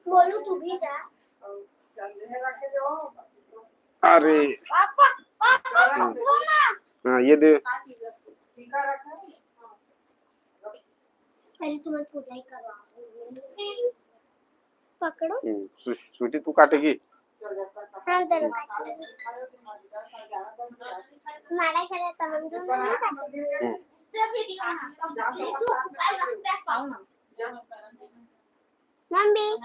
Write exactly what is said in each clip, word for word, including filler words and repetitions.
बोलू, तू भी जा। अरे। पापा, पापा, हाँ। रुको ना। हाँ, ये दे। पहले तुम्हें पूजा ही करवा। पकड़ो। हम्म, स्वी-, स्वीटी, तू काटेगी? हाँ, दोनों काटेंगे। हमारा घर है, तो हम दोनों नहीं काटेंगे। हम्म। मम्मी।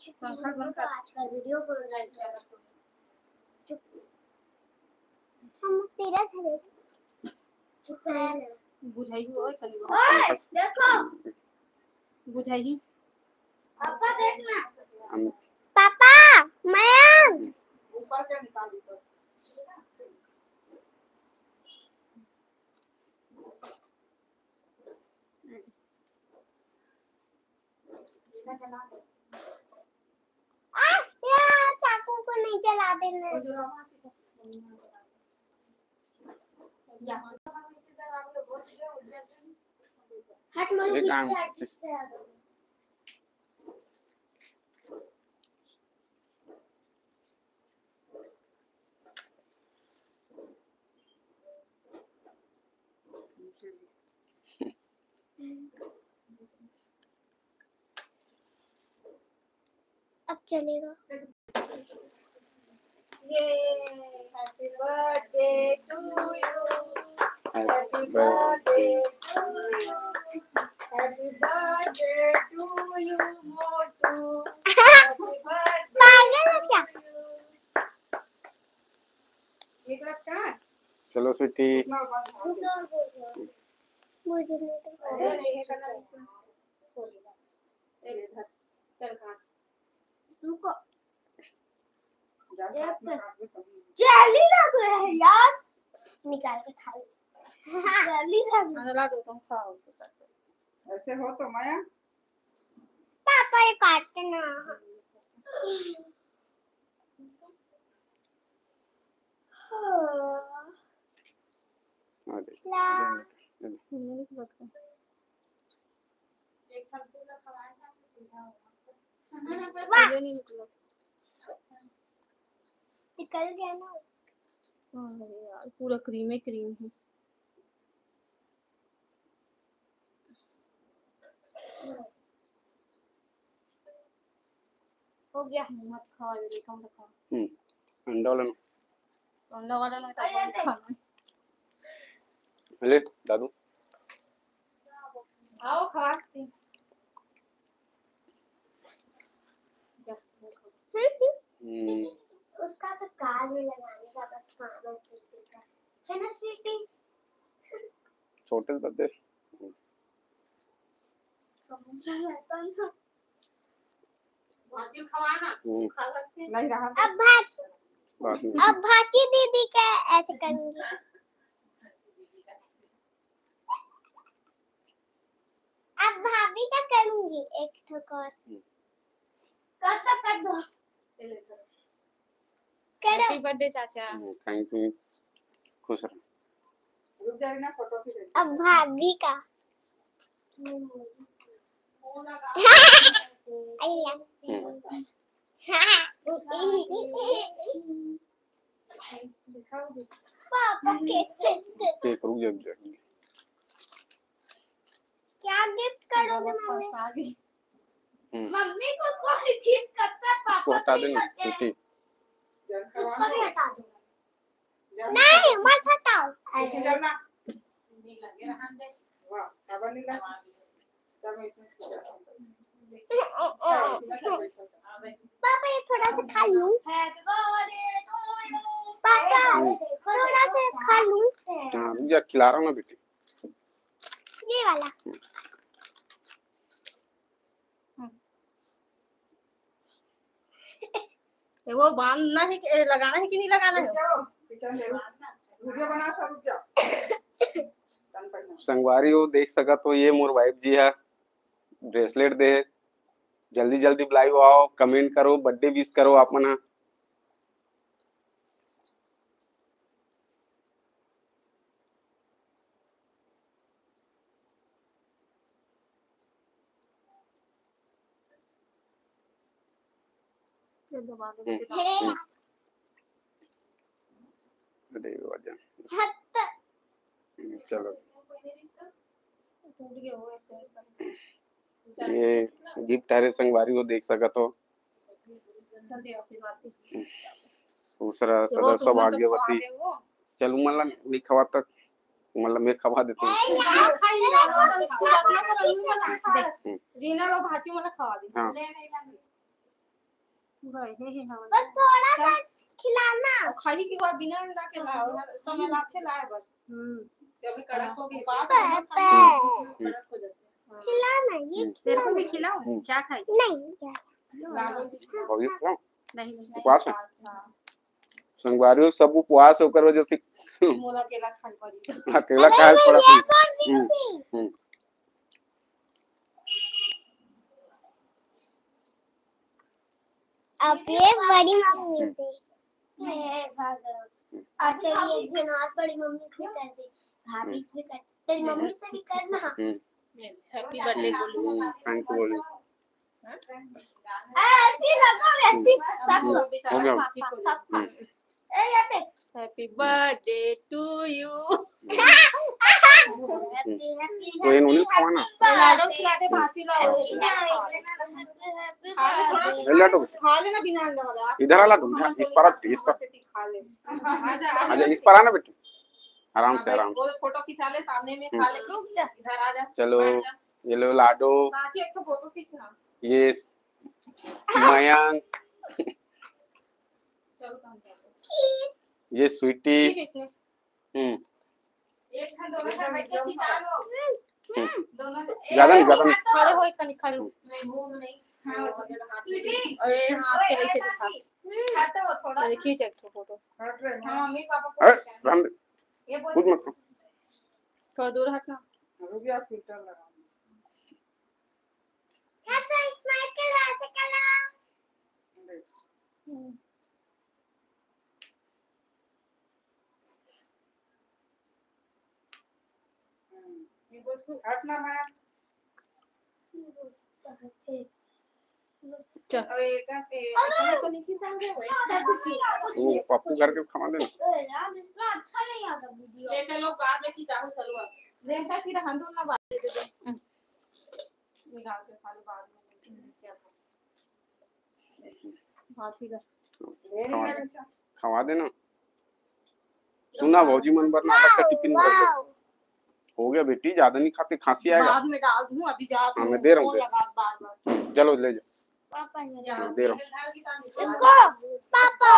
चुप, हम लोग तो आजकल वीडियो कॉल करते हैं। चुप। हम तेरा घर है। चुप रह ना। बुझाई हो, ओए, कली हो। ओए, देखो। बुझाई। पापा, देखना। हम पापा, मैं। ऊपर से निकाल दो। आ, या, चाकू को नहीं चला देना। हट, मनु, ये पीछे काम हट, पीछे आ जा। अब चलेगा। ये happy birthday to you, happy birthday to you, happy birthday to you, Motu, happy birthday। पागल है क्या? चलो स्वीटी। मुझे नहीं तो। अरे, नहीं है करना। चल, खा। रुको। जाली लग रहा है यार, निकाल के खा ले। जाली लग रहा है। ला दो, तुम खाओ। ऐसे हो तो माया। पापा, ये काटना। हाँ। ला। वाह। निकल गया ना। हाँ यार, पूरा क्रीमे क्रीम है। हो गया। मत खाओ, ये कम रखो। हम्म, अंडा वाला ना। अंडा वाला ना तो कौन खाना है? ले, दादू। आओ, खवाते। जा, देखो। हम्म। उसका तो कान में लगाने का बस काम है, स्वीटी का। है ना, स्वीटी? छोटे बच्चे। समोसा रहता ना। भाजी खवाना, हम्म। खा सकते हैं। नहीं रहा। अब भाजी, बाद में। अब भाजी दीदी का ऐसे करूंगी। अब भाभी का करूंगी एक ठोक और। हम्म। कर दो, कर दो। करो। Happy birthday चाचा। हम्म, thank you। खुश रहो। रुक जा ना, फोटो खींच। अब भाभी का। अय्या। हम्म। पापा के। एक रुक जा, रुक जा। क्या gift करोगे मम्मी? हम्म। मम्मी को कौन gift करता है? पापा को हटा देना, करते हैं। उसको भी हटा दो। नहीं, मत हटाओ। पापा, ये थोड़ा सा खा लूं। पापा, थोड़ा सा खा लूं। हाँ, रुक जा, खिला रहा हूँ ना बेटी। ये वाला। ये वो बांधना है कि, ए, लगाना है कि नहीं लगाना है? रुक जाओ, किचन में रुक। वीडियो बना था, रुक जाओ। संगवारी हो, देख सकत हो, ये मोर wife जी है, bracelet दे हे। जल्दी जल्दी बुलाओ, आओ, comment करो, birthday wish करो आप मन ह। ये दबा दे, हम्म। बेटे। हे। हम्म। अरे, वजन। हट। हम्म, चलो। टूट गया वो ऐसे। ये गिफ्ट हरे संगवारी हो, देख सकत हो। दूसरा सदस्य सौभाग्यवती। चल, उमन ला नहीं खवा तक, मतलब, मैं खवा देता हूँ। रीना लो भाजी, मला खवा दे। हाँ। बस थोड़ा सा खिलाना। और खाली की बार बिना अंडा के लाओ, समय लाथे लाए बस। हम्म। जब भी कड़क हो गई, उपास है ना, हम्म। कड़क हो जाते हैं। खिलाना, ये हम्म। तेरे को भी खिलाओ, हम्म। क्या खाए? नहीं, क्या? लाडू भी खिलाओ। अभी खिलाओ? नहीं, नहीं। उपास है? हाँ। संगवारी हो, सब उपवास है, ओकर वजह से मोला अकेला खाए पड़ी। अकेला अरे, खाए मैं पड़ा ये था। बोल रही हम्म, थी। हम्म। अब ये बड़ी मम्मी से। ये भाग रहा हूँ। और तेरी एक बहन और बड़ी मम्मी से भी कर दे, भाभी से भी कर दे। तेरी मम्मी से भी करना। हम्म। Happy birthday बोलो। हम्म, thank you बोलो। ऐसी लगा वैसी। हम्म। हो गया। ए, ये पे। Happy birthday to you। तो ये नूनी खावा ना। लाडो खिला दे, भांची लाओ। ले लाडो। खा लेना बिना अंडा वाला। इधर आ लाडो, इधर, इस पर आ, इस पर। खा ले। आजा, इस पर आना बेटी, आराम से, आराम से। फोटो खिंचा ले, सामने में हम्म। खा ले। रुक जा। इधर आ जा, चलो, बैठ जा। ये लो लाडो। भांची, एक तो फोटो खींचना। ये मयंक। ये स्वीटी। हम्म। हम्म। ज्यादा नहीं, ज्यादा नहीं। खड़े हो, एक कनी खड़े हो। अरे, हाथ के ऐसे दिखा। अरे, खींच एक ठो फोटो। अरे, रहने दे। थोड़ा दूर हटना। हम्म, ये बोल तू, हट ना माया। चल। वो पप्पू करके खवा दे ना। यार, इसमें अच्छा नहीं आता वीडियो। ये चलो, बाद में खिंचाओ, चलो अब। रेखा की रहन दो ना, बाद में दे दो। हम्म। निकाल के खा लो बाद में। हाँ, ठीक है। खवा दे, खवा देना। सुना, भौजी मन बर ना अलग से टिफिन भर दे। हो गया बेटी, ज्यादा नहीं खाते, खांसी आएगा। बाद में डाल दूँ, अभी जा हाँ, मैं दे रहा हूँ, फोन दे। लगा बार बार। चलो, ले जाओ। पापा ने हाँ, दे रहा हूँ। इसको, पापा।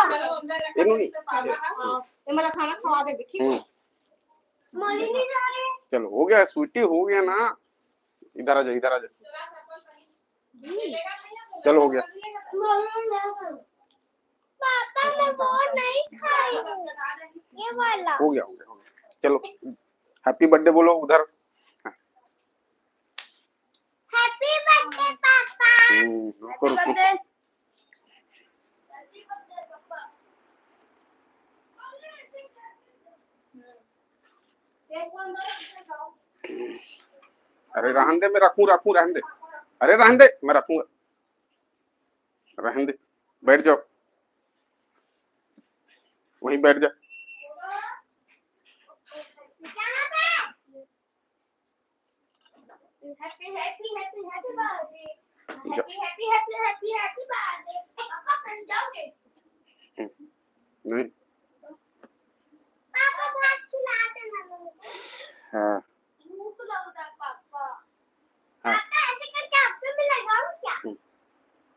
ये नो नहीं। हाँ, ये मला खाना खवा दे, ठीक है? हम्म। मौली नहीं जा रहे। चलो, हो गया, स्वीटी, हो गया ना। इधर आ जा, इधर आ जा। चलो, हो गया। पापा, मैं वो नहीं खाई हूँ। ये वाला। हो गया, हो गया, हो गया। चलो, happy birthday बोलो उधर। Happy birthday, papa. हम्म, रुको, रुको। अरे रहन दे, मैं रखूं, रखूं, रहन दे। अरे रहन दे, मैं रखूंगा। रहन दे, बैठ जाओ, वहीं बैठ जा। Happy, happy, happy, happy birthday। Happy, happy, happy, happy, happy birthday। Papa कहीं जाओगे? हम्म, नहीं। पापा भात खिला देना मुझे। हाँ। भूख लग रहा पापा। हाँ। पापा ऐसे करके आपको भी लगाऊं क्या? हम्म।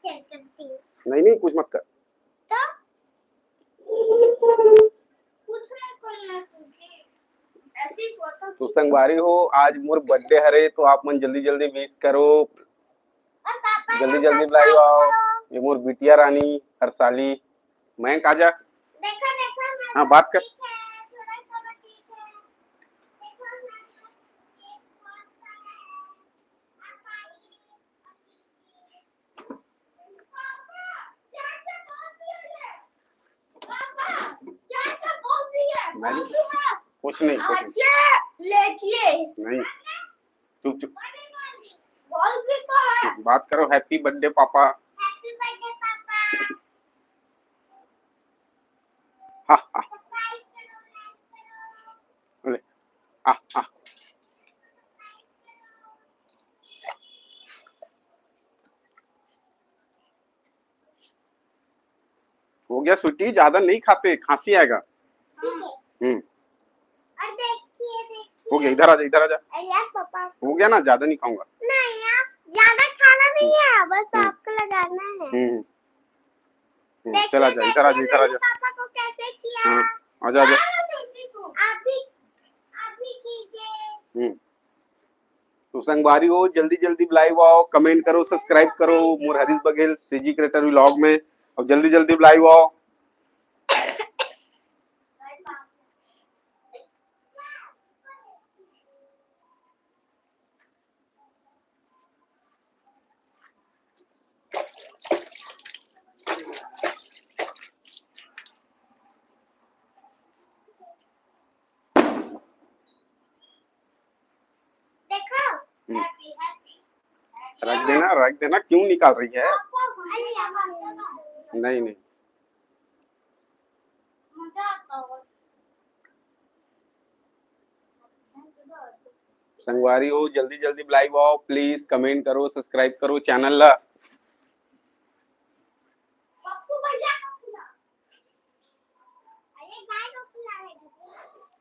चल करती हूँ। नहीं, नहीं, कुछ मत कर। तो? कुछ नहीं करना तुझे। ऐसे ही बोल तो संगवारी हो, आज मोर birthday हरे, तो आप मन जल्दी जल्दी wish करो, और पापा जल्दी जल्दी subscribe लाइव आओ। करो। ये मोर बिटिया रानी हरसाली, मैं काजा। देखो, देखो, मैं हाँ, बात कर। ठीक है, थोड़ा सा ठीक है। देखो, मैं एक कौन सा है। नहीं, कुछ नहीं, कुछ नहीं। नहीं, चुप, चुप। चुप, बात करो, happy birthday पापा। हाँ, हाँ। ले, हाँ, हाँ। हो गया स्वीटी, ज्यादा नहीं खाते, खांसी आएगा। हम्म। हो गया, इधर आ जा, इधर आ जा। हो गया ना, ज्यादा नहीं खाऊंगा। नहीं यार, ज्यादा खाना नहीं है, बस आपको लगाना है। हम्म। चला जा, इधर आ जा, इधर आ जा। पापा को कैसे किया? हाँ, आ जा, आ जा। आप भी, आप भी कीजिए। हम्म। तो संगवारी हो, जल्दी जल्दी live आओ, comment करो, subscribe करो मोर Harish Baghel CG Creator Vlog में, और जल्दी जल्दी live आओ। देखो, हम्म। रख देना, रख देना, क्यों निकाल रही है? नहीं, नहीं। संगवारी हो, जल्दी जल्दी live आओ, please comment करो, subscribe करो channel ला।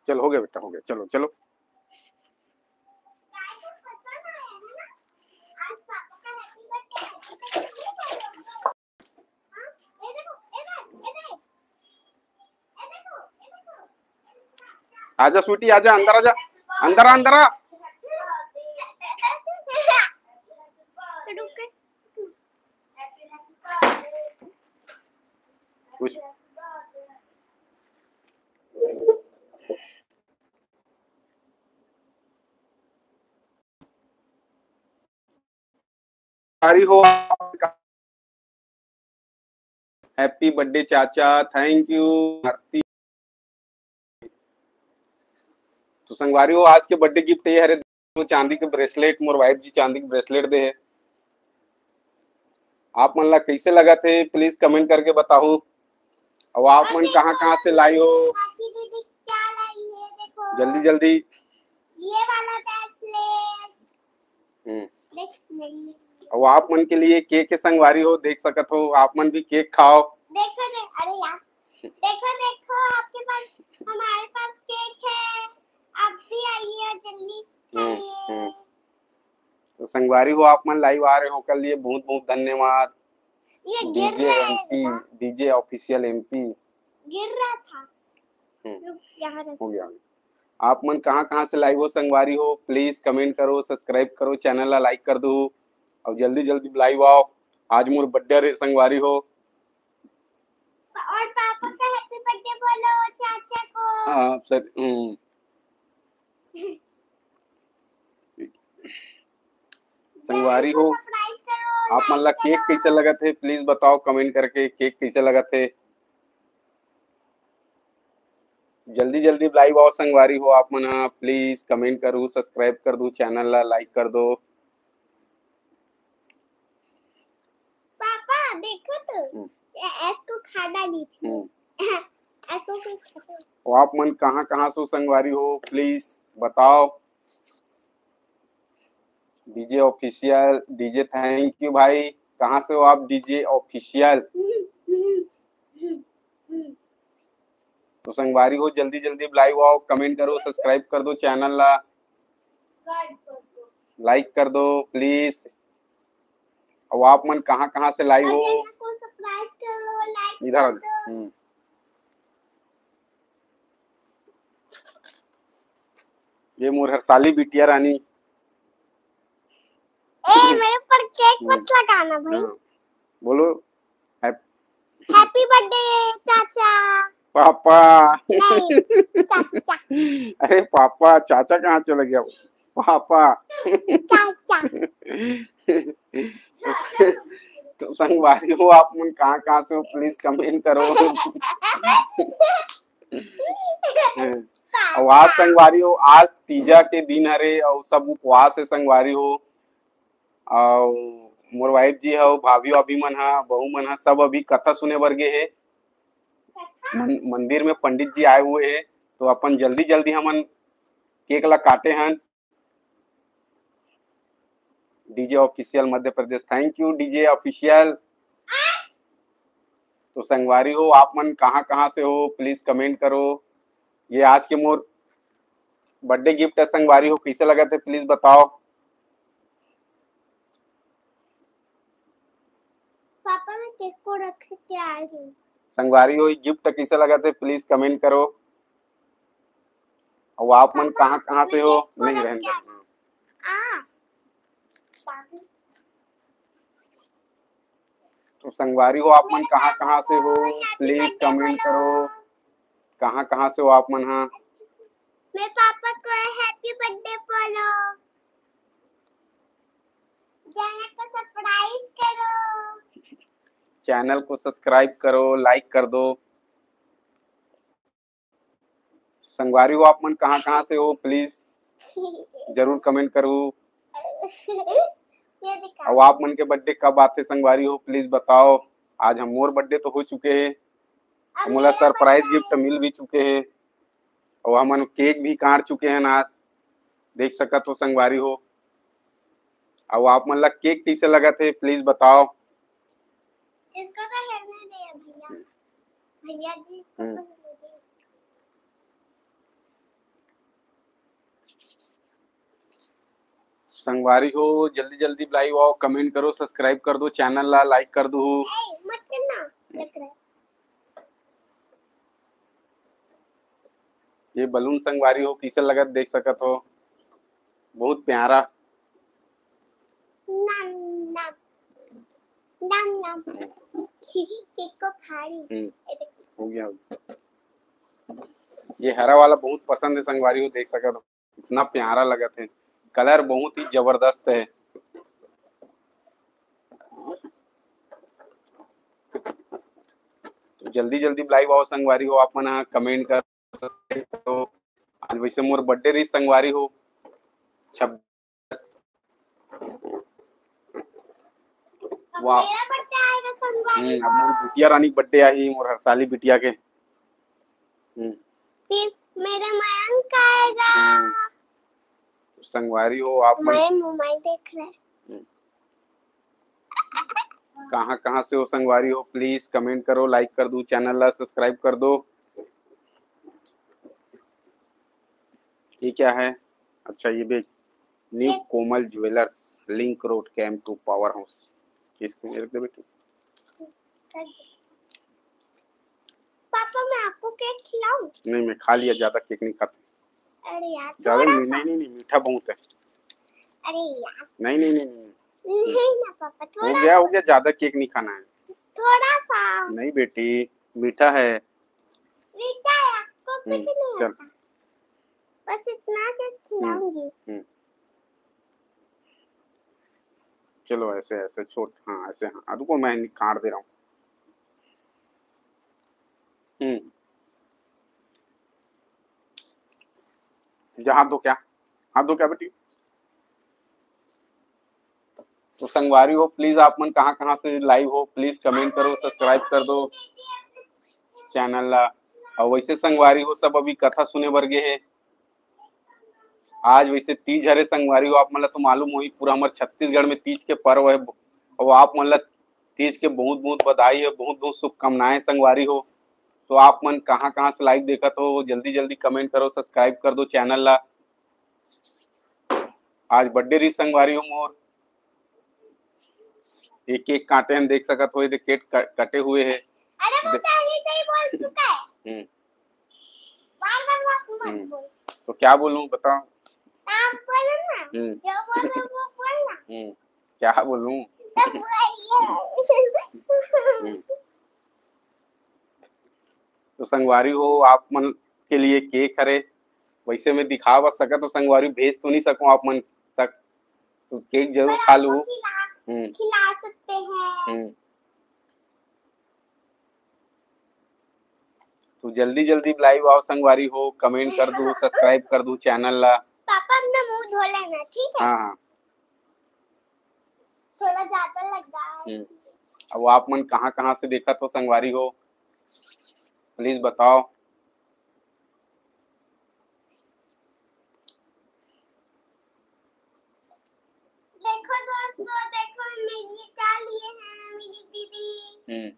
चल, हो गया बेटा, हो गया, चलो, चलो। आजा स्वीटी, आजा, अंदर आजा, अंदर आ, अंदर आ। संगवारी हो, happy birthday चाचा, thank you आरती। तो संगवारी हो, आज के birthday gift ये हरे, चांदी के bracelet, मोर wife जी चांदी के bracelet दे हे। आप मन ला कैसे लगत हे, please comment करके बताओ। और आप मन कहाँ कहाँ से लाई हो? जल्दी जल्दी। ये वाला bracelet। हम्म। और आप मन के लिए cake हे संगवारी हो, देख सकत हो, आप मन भी cake खाओ। देखो दे, अरे यार, देखो, देखो, आपके पास, हमारे पास cake है, आप भी आइए और जल्दी हम्म, खाइए। हम्म। तो संगवारी हो, आप मन live आ रहे हो, ओकर लिए बहुत बहुत धन्यवाद। ये गिर रहा है। DJ Official MP। गिर रहा था। हम्म। रुक, यहाँ रख। हो गया। आप मन कहाँ कहाँ से live हो संगवारी हो, please comment करो, subscribe करो, channel ला like कर दो और जल्दी जल्दी live आओ। आज मोर birthday रे संगवारी हो। और पापा का happy birthday बोलो चाचा को। हाँ सर। हम्म। संगवारी हो, आप मन ला cake कैसे लगत हे, please बताओ comment करके, cake कैसे लगत हे। जल्दी जल्दी live आओ संगवारी हो आप मन ह, please comment करू, subscribe कर दू, channel ला like कर दो। पापा देखो तो, हम्म। इसको खा डाली थी। हम्म। इसको कोई खा डाली। और आप मन कहाँ कहाँ से संगवारी हो, please बताओ। DJ Official, DJ thank you भाई, कहाँ से हो आप DJ Official? तो संगवारी हो, जल्दी जल्दी live आओ, comment करो, subscribe कर दो channel ला, like कर दो please। और आप मन कहाँ कहाँ से live हो? इधर आ जाओ। हम्म। ये मोर हर साली बिटिया रानी। ए, मेरे ऊपर cake मत लगाना भाई। हाँ। बोलो, happy birthday चाचा। पापा। नहीं, चाचा। अरे पापा, चाचा कहाँ चला गया? पापा। चाचा। तो संगवारी हो, आप मन कहाँ कहाँ से हो, please comment करो। अउ आज संगवारी हो, आज तीजा के दिन हरे अउ सब उपवास हे संगवारी हो। अउ मोर wife जी हो, भाभी वाभी मन हा, बहू मन हा, सब अभी कथा सुने बर गे हे। मन-, मंदिर में पंडित जी आए हुए हैं, तो अपन जल्दी जल्दी हमन केक ला काटे हन। DJ official Madhya Pradesh, thank you DJ official. तो संगवारी हो, आप मन कहाँ कहाँ से हो, प्लीज कमेंट करो। ये आज के मोर बर्थडे गिफ्ट है संगवारी हो, कैसे लगत हे प्लीज बताओ। पापा, मैं केक को रख के आ रही हूँ। संगवारी हो, ये गिफ्ट कैसे लगत हे प्लीज कमेंट करो। और आप मन पापा, कहाँ कहाँ से हो? नहीं, रहने दो। आ। तो संगवारी हो, आप मन कहाँ कहाँ से हो, प्लीज कमेंट करो। कहाँ कहाँ से हो आप मन? हाँ, मैं पापा को हैप्पी बर्थडे बोलो। चैनल को सब्सक्राइब करो। चैनल को सब्सक्राइब करो, लाइक कर दो। संगवारी हो, आप मन कहाँ कहाँ से हो, प्लीज जरूर कमेंट करो। और आप मन के बर्थडे कब आथे संगवारी हो, प्लीज बताओ। आज हम, मोर बर्थडे तो हो चुके हे, मोला सरप्राइज गिफ्ट मिल भी चुके हे, और हमन केक भी काट चुके हैं आज, देख सकत हो संगवारी हो। और आप मन ला केक कैसे लगत हे, प्लीज बताओ। इसको तो हेलने दे भैया, भैया जी, इसको तो हेलने दे। संगवारी हो, जल्दी जल्दी लाइव आओ, कमेंट करो, सब्सक्राइब कर दो, चैनल ला लाइक कर दो। ए, मत करना, लग रहा है। ये बलून संगवारी हो, कैसे लगत, देख सकत हो, बहुत प्यारा। नम, नम। नम, नम। केक को खा रही। हम्म। ये देखो। हो गया। ये हरा वाला बहुत पसंद है संगवारी हो, देख सकत हो, इतना प्यारा लगत है, कलर बहुत ही जबरदस्त है। तो जल्दी जल्दी लाइव आओ संगवारी हो, आप मन कमेंट कर। आज वैसे मोर बर्थडे रही संगवारी हो, छब्बीस। वाह। मेरा बर्थडे आएगा संगवारी हो। अब मोर बिटिया रानी बर्थडे आही, मोर हरसाली बिटिया के। हम्म। फिर मेरा मयंक आएगा। हम्म। संगवारी हो आप मन। मैं मोबाइल देख रहे हैं। हम्म। कहाँ कहाँ से हो संगवारी हो, प्लीज कमेंट करो, लाइक कर दो, चैनल ला सब्सक्राइब कर दो। ये क्या है? अच्छा, ये भी new Komal jewellers, link road, camp two power house. इसको ये रख दे बेटी। पापा, मैं आपको केक खिलाऊं? नहीं, मैं खा लिया, ज्यादा केक नहीं खाते। अरे यार, ज्यादा थोड़ा नहीं, सा। नहीं, नहीं, नहीं, मीठा बहुत है। अरे यार। नहीं, नहीं, नहीं, नहीं। नहीं ना पापा, हो थोड़ा गया, हो सा। गया, ज्यादा केक नहीं खाना है। थोड़ा सा। नहीं बेटी, मीठा है। मीठा है, आपको कुछ हम्म, नहीं चल। आता। बस इतना केक हम्म, खिलाऊंगी। हम्म। चलो ऐसे, ऐसे छोट, हाँ, ऐसे, हाँ, रुको, मैं काट दे रहा हूँ। हम्म। जा, हाथ धो क्या? हाथ धो क्या बेटी? तो संगवारी हो, प्लीज आप मन कहाँ कहाँ से लाइव हो, प्लीज कमेंट करो, सब्सक्राइब कर दो चैनल ला। और वैसे संगवारी हो, सब अभी कथा सुने बर गे हे। आज वैसे तीज हरे संगवारी हो, आप मन ला तो मालूम होही, पूरा हमर छत्तीसगढ़ में तीज के पर्व है। और आप मन ला तीज के बहुत बहुत बधाई है, बहुत बहुत शुभकामनाएं संगवारी हो। तो आप मन कहाँ कहाँ से लाइव देखत हो, जल्दी जल्दी कमेंट करो, सब्सक्राइब कर दो चैनल ला। आज बर्थडे रही संगवारी हो मोर। एक एक काटे हैं, देख सकत हो, ये केक क-, कटे हुए हैं। अरे, वो दे- पहले से ही बोल चुका है। हम्म। बार बार मत, मत हम्म। बोल। तो क्या बोलूं, बताओ। आप बोलो ना, हम्म। जो बोलो वो बोलना। हम्म। क्या बोलूं? तो बोलिए। हम्म। तो संगवारी हो, आप मन के लिए केक हरे, वैसे मैं दिखा बस सकत हो संगवारी, भेज तो नहीं सकूं आप मन तक, तो केक जरूर पर खा आपको लू। खिला, हम्म। खिला सकते हैं। हम्म। तो जल्दी जल्दी लाइव आओ संगवारी हो, कमेंट कर दू, सब्सक्राइब कर दू चैनल ला। पापा अपना मुंह धो लेना, ठीक है? हाँ, हाँ। थोड़ा ज्यादा लग रहा है। हम्म। अब आप मन कहाँ कहाँ से देखत हो संगवारी हो? प्लीज बताओ। देखो दोस्तों, देखो मेरी क्या लिए हैं मेरी दीदी। हम्म।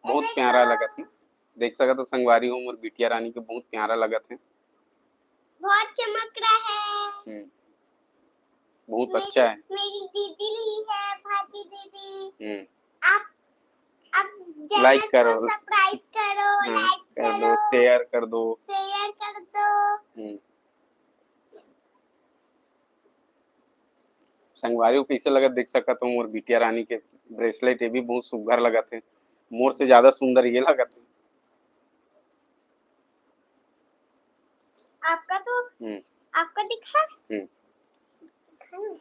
बहुत प्यारा लगत है। देख सकत हो संगवारी हो, मोर बिटिया रानी के बहुत प्यारा लगत है। बहुत चमक रहा है। हम्म। बहुत अच्छा है। मेरी दीदी ली है, भाजी दीदी। हम्म। आप, आप like करो, सब्सक्राइब करो, हाँ, like कर दो, करो, शेयर कर दो, शेयर कर दो। हम्म। संगवारी हो, कइसे लगत देख सकत हो मोर बिटिया रानी के ब्रेसलेट, ये भी बहुत सुघर लगत है, मोर से ज्यादा सुंदर ये लगत है। आपका तो, हम्म। आपका दिखा? हम्म। दिखा ना।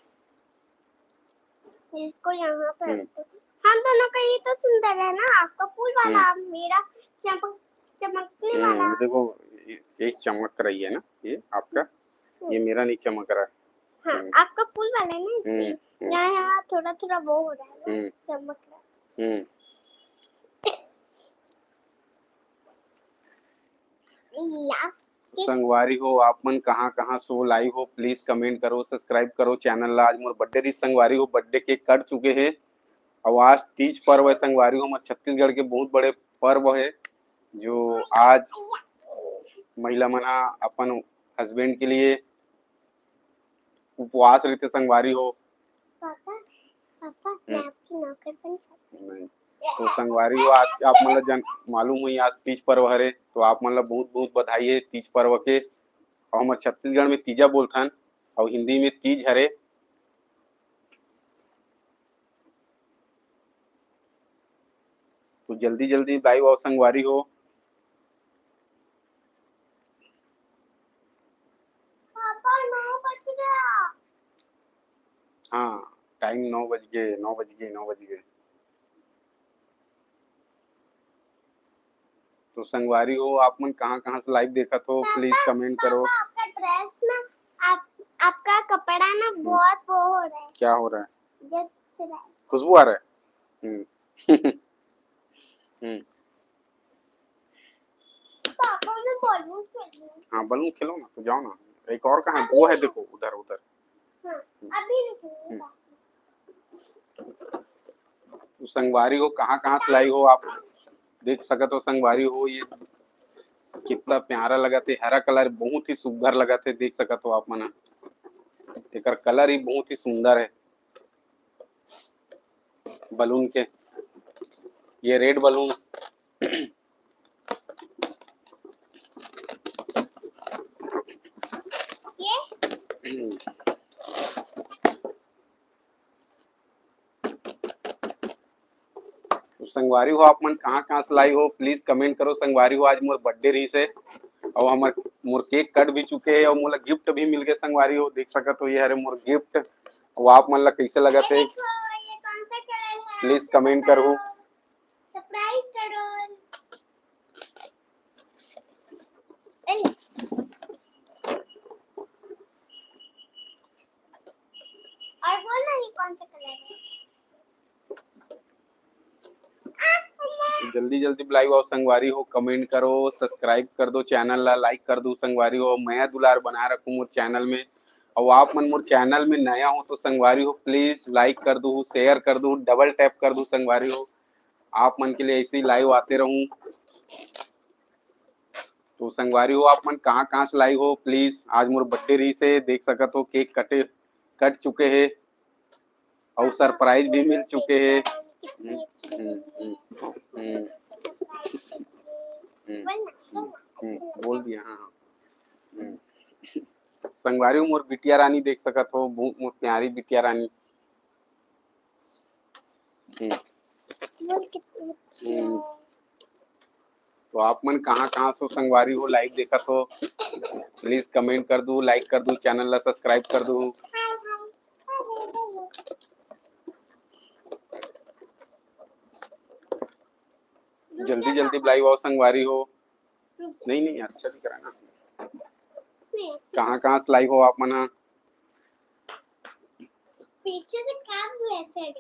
इसको यहाँ पे हम्म। रखते हैं। हम दोनों का ये तो सुंदर है ना, आपका फूल वाला, हम्म। मेरा चमक, चमकने हम्म, वाला। देखो, ये, ये चमक रही है ना, ये आपका, हम्म। ये मेरा नहीं चमक रहा है। हाँ, हम्म। आपका फूल वाला है ना, इसलिए। हम्म, हम्म। यहाँ, यहाँ थोड़ा, थोड़ा वो हो रहा है ना, हम्म। चमक रहा है। हम्म। या। संगवारी हो, आप मन कहाँ कहाँ से live हो, प्लीज कमेंट करो, सब्सक्राइब करो चैनल ला। आज मोर बर्थडे रही संगवारी हो, बर्थडे केक कट चुके हे। अउ आज तीज पर्व है संगवारी हो, हमर छत्तीसगढ़ के बहुत बड़े पर्व है, जो आज महिला मन ह अपन हस्बैंड के लिए उपवास रहिथे संगवारी हो। पापा, पापा, मैं हम्म। आपकी नौकर बन सकती हूँ? नहीं। तो संगवारी हो, आज आप मन ला जन मालूम होही, आज तीज पर्व हरे, तो आप मन ला बहुत बहुत बधाई है तीज पर्व के। और हमर छत्तीसगढ़ में तीजा बोलथन और हिंदी में तीज हरे। तो जल्दी जल्दी live आओ संगवारी हो। पापा, नौ बज गया। हाँ, टाइम नौ बज गए, नौ बज गए, नौ बज गए। तो संगवारी हो, आप मन कहाँ कहाँ से live देखत हो, प्लीज कमेंट करो। पापा, आपका ड्रेस ना, आप, आपका कपड़ा ना हम्म। बहुत वो हो रहा है। क्या हो रहा है? जच रहा है। खुशबू आ रहा है। हम्म। हम्म। पापा, मैं बलून खेलूं। हाँ, बलून खेलो ना, तो जाओ ना। एक और कहाँ है? वो है, देखो, उधर, उधर। हाँ, अभी रुको। हम्म। तो संगवारी हो, कहाँ कहाँ से live हो आप? देख सकत हो संगवारी हो, ये कितना प्यारा लगत हे, हरा कलर बहुत ही सुघर लगत हे। देख सकत हो आप मन, एकर कलर ही बहुत ही सुंदर है बलून के। ये रेड बलून, ये तो संगवारी हो, आप मन कहाँ कहाँ से live हो, प्लीज कमेंट करो। संगवारी हो, आज मोर बर्थडे रहिस हे और हमर मोर केक कट भी चुके हे और मोला गिफ्ट भी मिल गए। संगवारी हो, देख सकत हो, ये हरे मोर गिफ्ट। वो आप मन ला कैसे लगत हे, प्लीज कमेंट करहु। सरप्राइज करो। और बोल ना, ये कौन सा कलर है? जल्दी जल्दी live आओ संगवारी हो, कमेंट करो, सब्सक्राइब कर दो चैनल ला, लाइक कर दो संगवारी हो, मया दुलार बना रखो मोर चैनल में। और आप मन मोर चैनल में नया हो तो संगवारी हो, प्लीज लाइक कर दो, शेयर कर दो, डबल टैप कर दो संगवारी हो, आप मन के लिए ऐसे ही लाइव आते रहूं। तो संगवारी हो, आप मन कहाँ कहाँ से लाइव हो, प्लीज। आज मोर बर्थडे रहिस हे, देख सकत हो केक कटे, कट चुके हे और सरप्राइज भी मिल चुके हे। हम्म, हम्म, हम्म, हम्म, हम्म, बोल दिया, हाँ, हाँ। हम्म। संगवारी हो, मोर बिटिया रानी देख सकत हो, बहुत मोर प्यारी बिटिया रानी। हम्म। बोल कितनी अच्छी है। हम्म। तो आप मन कहाँ कहाँ से संगवारी हो, लाइव देखत हो, प्लीज कमेंट कर दो, लाइक कर दो, चैनल ला सब्सक्राइब कर दो। जल्दी जल्दी लाइव आओ संगवारी हो। नहीं नहीं, अच्छा दिख रहा है ना। कहाँ कहाँ से लाइव हो आप मन? पीछे से काम भी ऐसे है।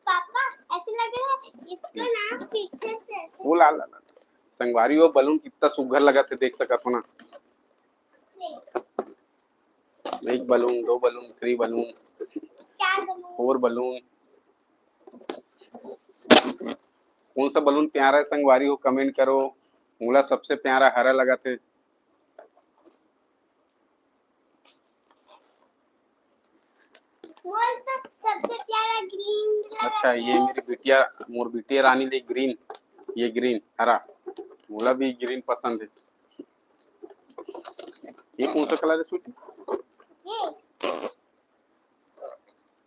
पापा, ऐसे लग रहा है ला, ला, ला। संगवारी हो, balloon कितना सुघर लगत हे, देख सकत हो ना। एक balloon, दो balloon, three balloon, चार balloon। Four balloon। कौन सा balloon प्यारा है संगवारी हो, comment करो। मोला सबसे प्यारा हरा लगत हे। मोर तो सबसे प्यारा green लगा अच्छा, है। ये मेरी बिटिया, मोर बिटिया रानी ले green, ये green, हरा। मोला भी green पसंद है। ये कौन सा colour है, sweetie? ये,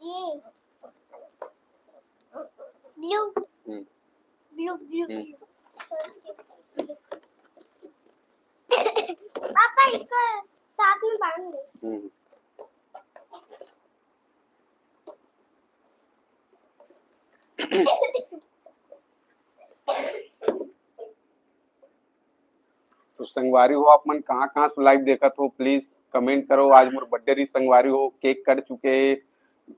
ये blue। हम्म। Blue, blue, हम्म। Blue। पापा, इसको साथ में बांध दे। हम्म। तो संगवारी हो, आप मन कहाँ-कहाँ से live देखत हो, please comment करो। आज मोर birthday रही संगवारी हो, cake कट चुके हे,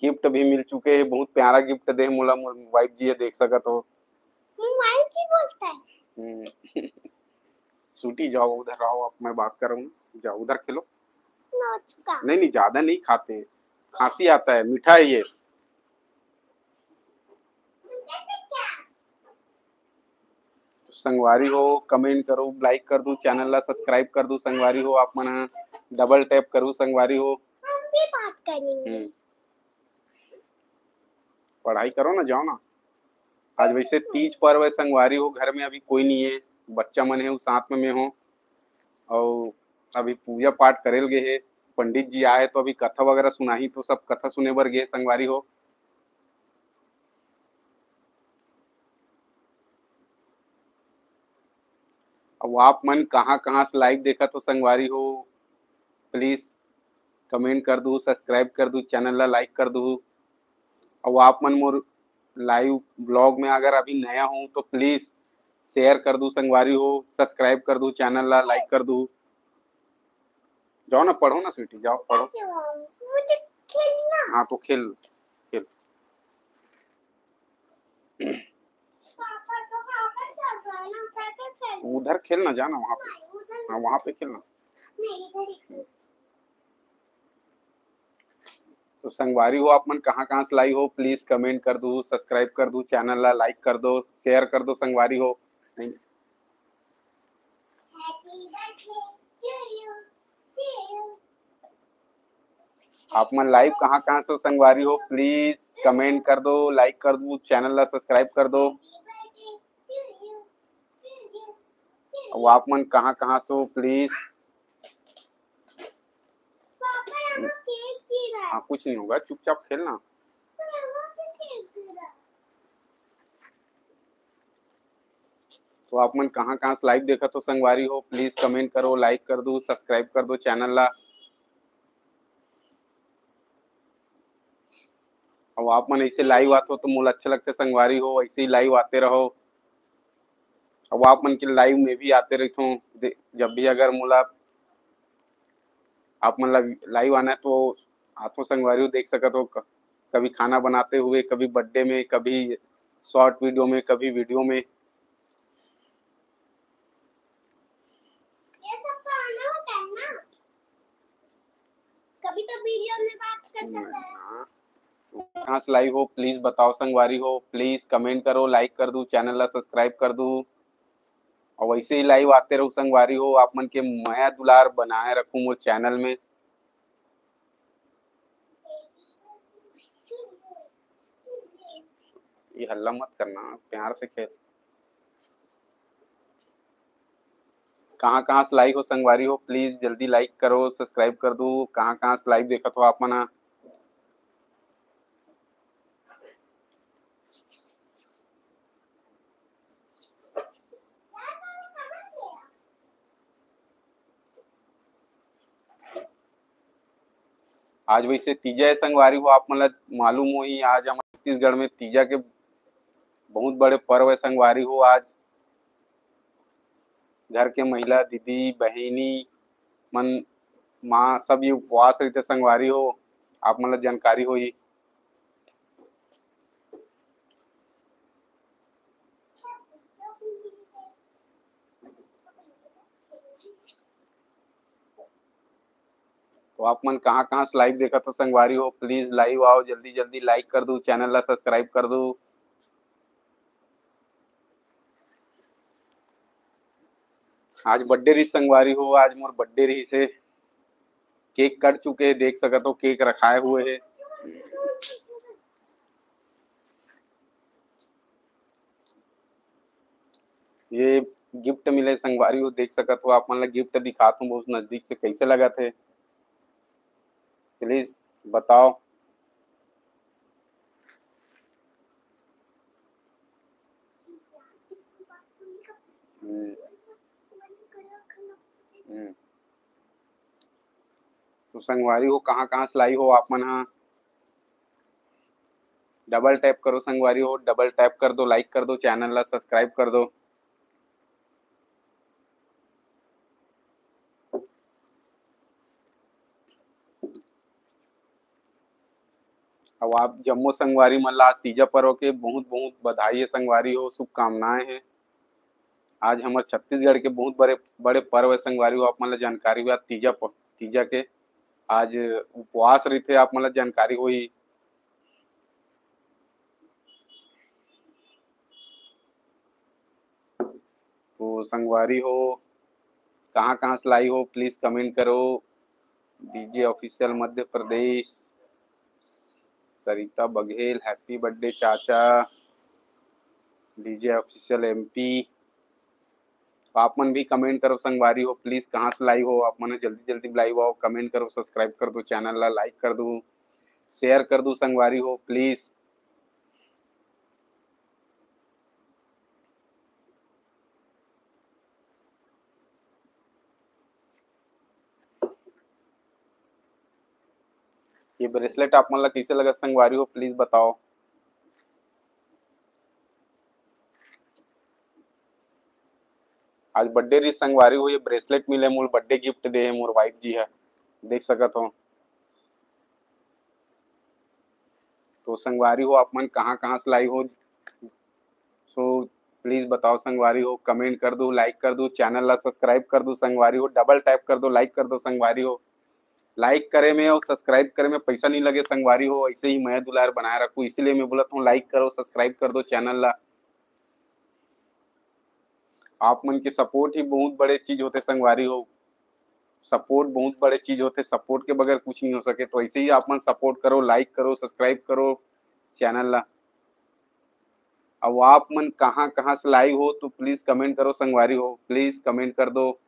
gift भी मिल चुके हे, बहुत प्यारा gift दे मोला मोर wife जी हे, देख सकत हो। मोर wife जी बोलता है। हम्म। Sweetie, जाओ उधर आओ, आप, मैं बात कर रहा हूँ, जाओ उधर खेलो। नहीं, नहीं, ज्यादा नहीं खाते, खांसी आता है, मीठा है ये। संगवारी हो, comment करो, like कर दू, channel ला subscribe कर दू संगवारी हो, आप मन ह double tap करू संगवारी हो। हम भी बात करेंगे। हम्म। पढ़ाई करो ना, जाओ ना। आज वैसे तीज पर्व है संगवारी हो, घर में अभी कोई नहीं है, बच्चा मन है, वो साथ में मैं हूँ। और अभी पूजा पाठ करेल गे हे, पंडित जी आए तो अभी कथा वगैरह सुनाही, तो सब कथा सुने बर गे संगवारी हो। अब आप मन कहाँ-कहाँ से live देखत हो संगवारी हो, please comment कर दू, subscribe कर दू, channel ला like कर दू। अब आप मन मोर live vlog में अगर अभी नया हो तो please share कर दू संगवारी हो, subscribe कर दू, channel ला like कर दू। जाओ ना, पढ़ो ना sweetie, जाओ पढ़ो। मुझे खेलना। हाँ, तो खेल, खेल। पापा, तो वहाँ पर चल रहा है ना, उधर खेल। उधर खेल ना, जा ना वहाँ पे। नहीं, उधर हाँ, वहाँ पे खेल ना। नहीं, इधर ही खेल। तो संगवारी हो, आप मन कहाँ-कहाँ से live हो, please comment कर दू, subscribe कर दू, channel ला like कर दो, share कर दो संगवारी हो। नहीं। Happy birthday to you, to you। आप मन live कहाँ-कहाँ से हो संगवारी हो, please comment कर दो, like कर दो, channel ला subscribe कर दो। अब आप मन कहाँ-कहाँ से हो, please। पापा, यहाँ केक गिरा है। हाँ, कुछ नहीं होगा, चुपचाप खेलना। तो यहाँ पे केक गिरा। तो आप मन कहाँ-कहाँ से live देखत हो संगवारी हो, please comment करो, like कर दो, subscribe कर दो channel ला। अब आप मन ऐसे live आत हो तो मोला अच्छा लगता है संगवारी हो, ऐसे ही live आते रहो। अब आप मन के live में भी आते रहता हूँ, दे-, जब भी अगर मोला आप मन ला live आना है तो आथो संगवारी हो, देख सकत हो, क-, कभी खाना बनाते हुए, कभी birthday में, कभी short video में, कभी video में। ये सब तो आना होता है ना, कभी तो video में बात कर सकते हैं। हाँ। कहाँ से live हो, please बताओ संगवारी हो, please comment करो, like कर दू, channel ला subscribe कर दू, और वैसे ही live आते रहो संगवारी हो। आप मन के मया दुलार बनाए रखू मोर channel में। ये हल्ला मत करना, प्यार से खेल। कहाँ-कहाँ से live हो संगवारी हो, please जल्दी like करो, subscribe कर दू। कहाँ-कहाँ से live देखत हो आप मन ह? आज वैसे तीजा है संगवारी हो, आप मन ला मालूम होही, आज हमर छत्तीसगढ़ में तीजा के बहुत बड़े पर्व है संगवारी हो। आज घर के महिला, दीदी, बहिनी मन, माँ, सब ये उपवास रहिथे संगवारी हो, आप मन ला जानकारी होही। तो आप मन कहाँ-कहाँ से live देखत हो संगवारी हो, please live आओ, जल्दी-जल्दी like कर दू, channel ला subscribe कर दू। आज birthday रहिस संगवारी हो, आज मोर birthday रहिस हे। Cake कट चुके हे, देख सकत हो cake रखाए हुए हे। ये gift मिले संगवारी हो, देख सकत हो, आप मन ला gift दिखात हूँ बहुत नजदीक से, कैसे लगत हे please बताओ। हम्म। हम्म। तो संगवारी हो, कहाँ कहाँ से लाई हो आप मन हा? Double tap करो संगवारी हो, double tap कर दो, like कर दो, channel ला subscribe कर दो। अब आप जम्मो संगवारी मन ला तीजा पर्व के बहुत बहुत बधाई है संगवारी हो, शुभकामनाएं हैं। आज हमर छत्तीसगढ़ के बहुत बड़े बड़े पर्व है संगवारी हो, आप मन ला जानकारी हुआ तीजा प-, तीजा के आज उपवास रहिथे, आप मन ला जानकारी होही। तो संगवारी हो, कहाँ कहाँ से लाई हो, please comment करो। DJ official मध्य प्रदेश, सरिता बघेल, happy birthday चाचा। DJ official MP, आप मन भी comment करो संगवारी हो, please कहाँ से लाई हो आप मन, जल्दी जल्दी live आओ, comment करो, subscribe कर दो channel ला, like कर दो, share कर दो संगवारी हो please। ये bracelet आप मन ला कैसे लगा संगवारी हो, please बताओ। आज birthday रहिस संगवारी हो, ये bracelet मिले मोर, birthday gift दे हे मोर wife जी है, देख सकत हो। तो संगवारी हो, आप मन कहाँ कहाँ से लाई हो, so please बताओ संगवारी हो, comment कर दो, like कर दो, channel ला subscribe कर दो संगवारी हो, double tap कर दो, like कर दो संगवारी हो। Like करे में और subscribe करे में पैसा नहीं लगे संगवारी हो, ऐसे ही मया दुलार बनाए रखो, इसीलिए मैं बोलत हूँ like करो, subscribe कर दो channel ला। आप मन के support ही बहुत बड़े चीज होते संगवारी हो, support बहुत बड़े चीज होते, support के बगैर कुछ नहीं हो सके। तो ऐसे ही आप मन support करो, like करो, subscribe करो channel ला। अब आप मन कहाँ कहाँ से live हो तो please comment करो संगवारी हो, please comment कर दो।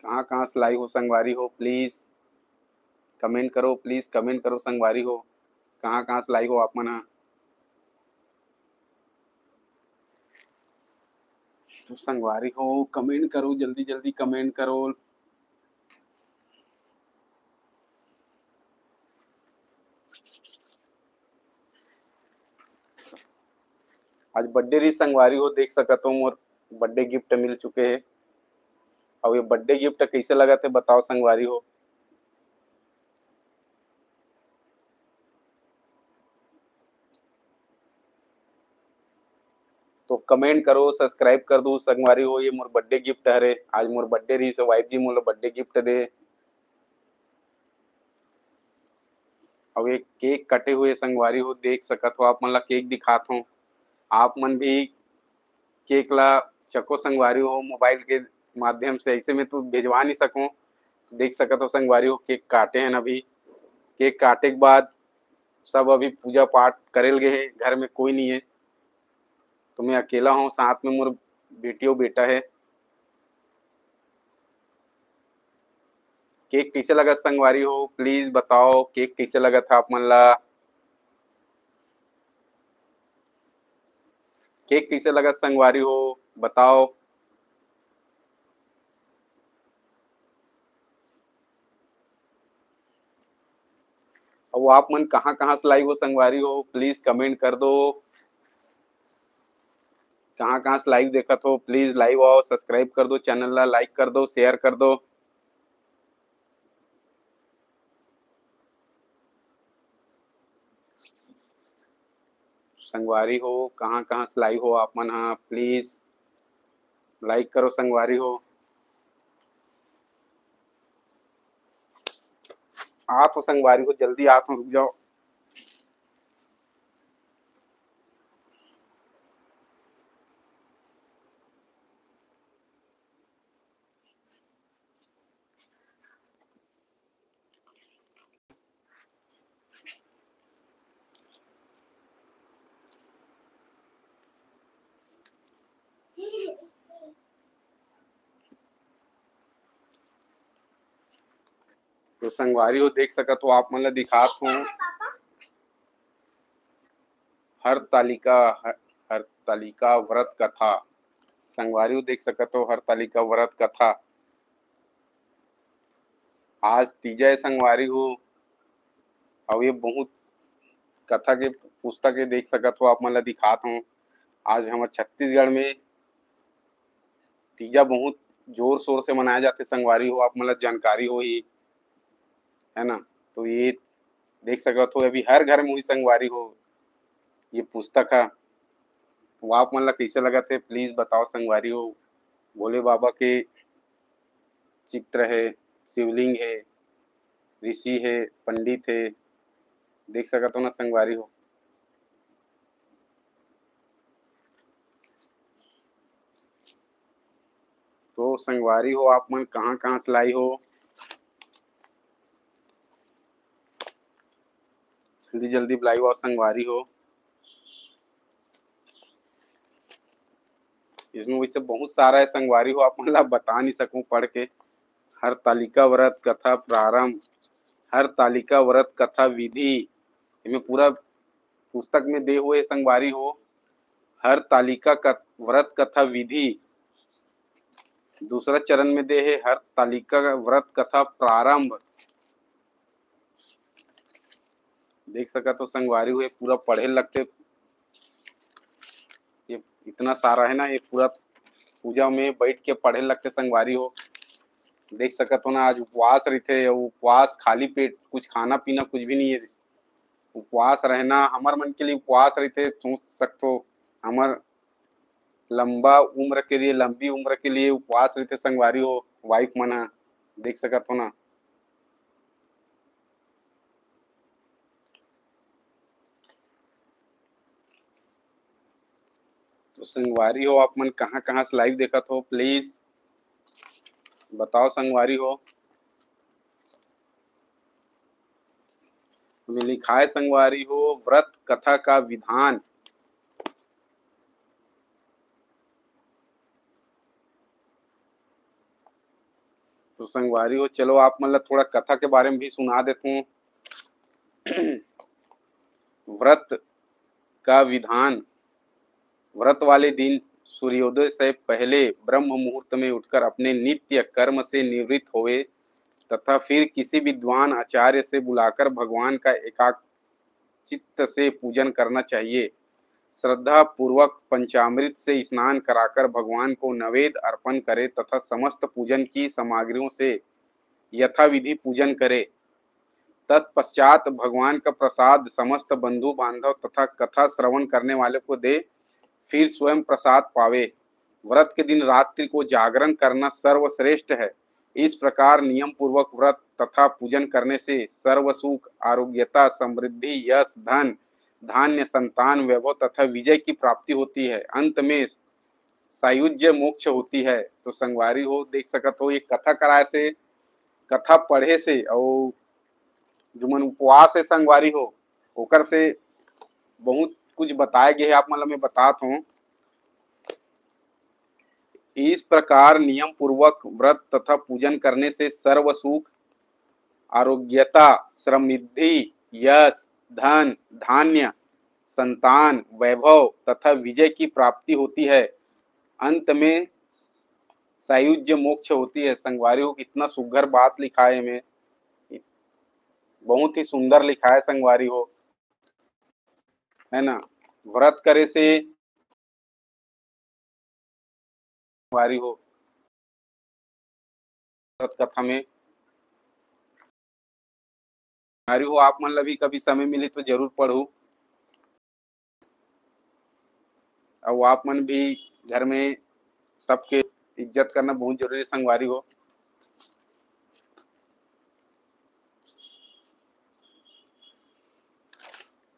कहाँ कहाँ से live हो संगवारी हो, please comment करो, please comment करो संगवारी हो, कहाँ कहाँ से live हो आप मन हा। तो संगवारी हो, comment करो, जल्दी जल्दी comment करो। आज birthday रहिस संगवारी हो, देख सकत हो मोर birthday gift मिल चुके हे। अउ ये birthday gift कैसे लगत हे बताओ संगवारी हो। तो comment करो, subscribe कर दो संगवारी हो। ये मोर birthday gift हरे, आज मोर birthday रहिस हे, wife जी मोला birthday gift दे। अउ ये cake कटे हुए संगवारी हो, देख सकत हो, आप मन ला cake दिखात हो। आप मन भी cake ला चको संगवारी हो, mobile के माध्यम से, ऐसे में तो भेजवा नहीं सको। देख सकत हो संगवारी हो, cake काटे हैं अभी। Cake काटे के बाद सब अभी पूजा पाठ करेल गए हे, घर में कोई नहीं है, तो मैं अकेला हूँ, साथ में मोर बेटी अउ बेटा है। Cake कैसे लगत संगवारी हो, please बताओ, cake कैसे लगत हे आप मन ला? Cake कैसे लगत संगवारी हो, बताओ। अउ आप मन कहाँ कहाँ से live हो संगवारी हो, please comment कर दो। कहाँ कहाँ से live देखत हो, please live आओ, subscribe कर दो channel ला, like कर दो, share कर दो। संगवारी हो, कहाँ कहाँ से लाइव हो आप मन हा, प्लीज लाइक करो संगवारी हो। आत हो संगवारी हो, जल्दी आत हो, रुक जाओ। तो संगवारी हो, देख सकत हो, आप मन ला दिखात हो हरतालिका, हर, हरतालिका व्रत कथा। संगवारी हो, देख सकत हो हरतालिका व्रत कथा। आज तीजा ए संगवारी हो, अउ ये बहुत कथा के पुस्तक ए देख सकत हो, आप मन ला दिखात हो। आज हमर छत्तीसगढ़ में तीजा बहुत जोर शोर से मनाया जाथे संगवारी हो, आप मन ला जानकारी होही, है ना। तो ये देख सकत हो, अभी हर घर में होही संगवारी हो ये पुस्तक ह। तो आप मन ला कइसे लगत हे, प्लीज बताओ संगवारी हो। भोले बाबा के चित्र हे, शिवलिंग हे, ऋषि हे, पंडित हे, देख सकत हो ना संगवारी हो। तो संगवारी हो, आप मन कहाँ कहाँ से लाई हो, जल्दी जल्दी बुलाइयो संगवारी हो। इसमें वैसे बहुत सारा है संगवारी हो, आप मन ला बता नहीं सकूं पढ़ के। हरतालिका व्रत कथा प्रारंभ, हरतालिका व्रत कथा विधि, एमे पूरा पुस्तक में दे हुए संगवारी हो। हरतालिका कथ-, व्रत कथा विधि, दूसरा चरण में दे हे हरतालिका व्रत कथा प्रारंभ। देख सकत हो संगवारी हो, ये पूरा पढ़े लगथे, ये इतना सारा है ना, ये पूरा पूजा में बैठ के पढ़े लगथे संगवारी हो। देख सकत हो ना, आज उपवास रहिथे, अउ उपवास खाली पेट, कुछ खाना पीना कुछ भी नहीं है। उपवास रहना हमर मन के लिए उपवास रहिथे, सोच सकथो, हमर लंबा उम्र के लिए, लंबी उम्र के लिए उपवास रहिथे संगवारी हो, वाइफ मन ह, देख सकत हो ना। तो संगवारी हो, आप मन कहाँ कहाँ से लाइव देखत हो, प्लीज बताओ संगवारी हो। में लिखाय संगवारी हो, व्रत कथा का विधान। तो संगवारी हो, चलो आप मन ला थोड़ा कथा के बारे में भी सुना देथों। व्रत का विधान। व्रत वाले दिन सूर्योदय से पहले ब्रह्म मुहूर्त में उठकर अपने नित्य कर्म से निवृत्त होवे तथा फिर किसी विद्वान आचार्य से बुलाकर भगवान का एकाग्र चित्त से पूजन करना चाहिए। श्रद्धा पूर्वक पंचामृत से स्नान कराकर भगवान को नैवेद्य अर्पण करे तथा समस्त पूजन की सामग्रियों से यथाविधि पूजन करे। तत्पश्चात भगवान का प्रसाद समस्त बंधु बांधव तथा कथा श्रवण करने वाले को दे, फिर स्वयं प्रसाद पावे। व्रत के दिन रात्रि को जागरण करना सर्वश्रेष्ठ है। इस प्रकार नियम पूर्वक व्रत तथा पूजन करने से सर्व सुख, आरोग्यता, समृद्धि, यश, धन, धान्य, संतान, वैभव तथा विजय की प्राप्ति होती है। अंत में सायुज्य मोक्ष होती है। तो संगवारी हो, देख सकत हो, ये कथा कराए से, कथा पढ़े से, और जो मन उपवास है संगवारी हो, ओकर से बहुत कुछ बताए गए है, आप मन ला मैं बतात हूँ। इस प्रकार नियम पूर्वक व्रत तथा पूजन करने से सर्व सुख, आरोग्यता, समृद्धि, यश, धन, धान्य, संतान, वैभव तथा विजय की प्राप्ति होती है। अंत में सायुज्य मोक्ष होती है। संगवारी हो, कितना सुघर बात लिखा है में, बहुत ही सुंदर लिखा है संगवारी हो, है ना। व्रत करे से संगवारी हो, व्रत कथा में संगवारी हो, आप मन ला भी कभी समय मिले तो जरूर पढ़ू। अउ आप मन भी घर में सबके इज्जत करना बहुत जरूरी हे संगवारी हो।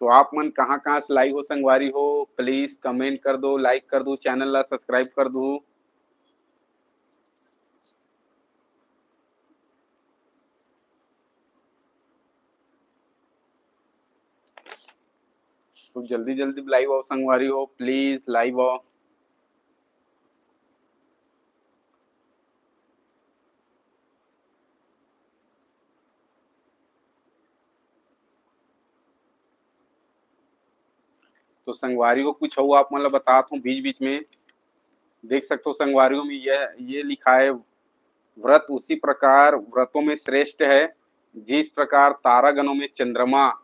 तो आप मन कहाँ-कहाँ से live हो संगवारी हो, please comment कर दो, like कर दो, channel ला subscribe कर दो। तो जल्दी जल्दी live आओ संगवारी हो, please live आओ। तो संगवारी हो, कुछ अउ आप मन ला बतात हूँ बीच बीच में। देख सकते हो संगवारी हो, में ये, ये लिखा है, "व्रत उसी प्रकार व्रतों में श्रेष्ठ है, जिस प्रकार तारागणों में चंद्रमा,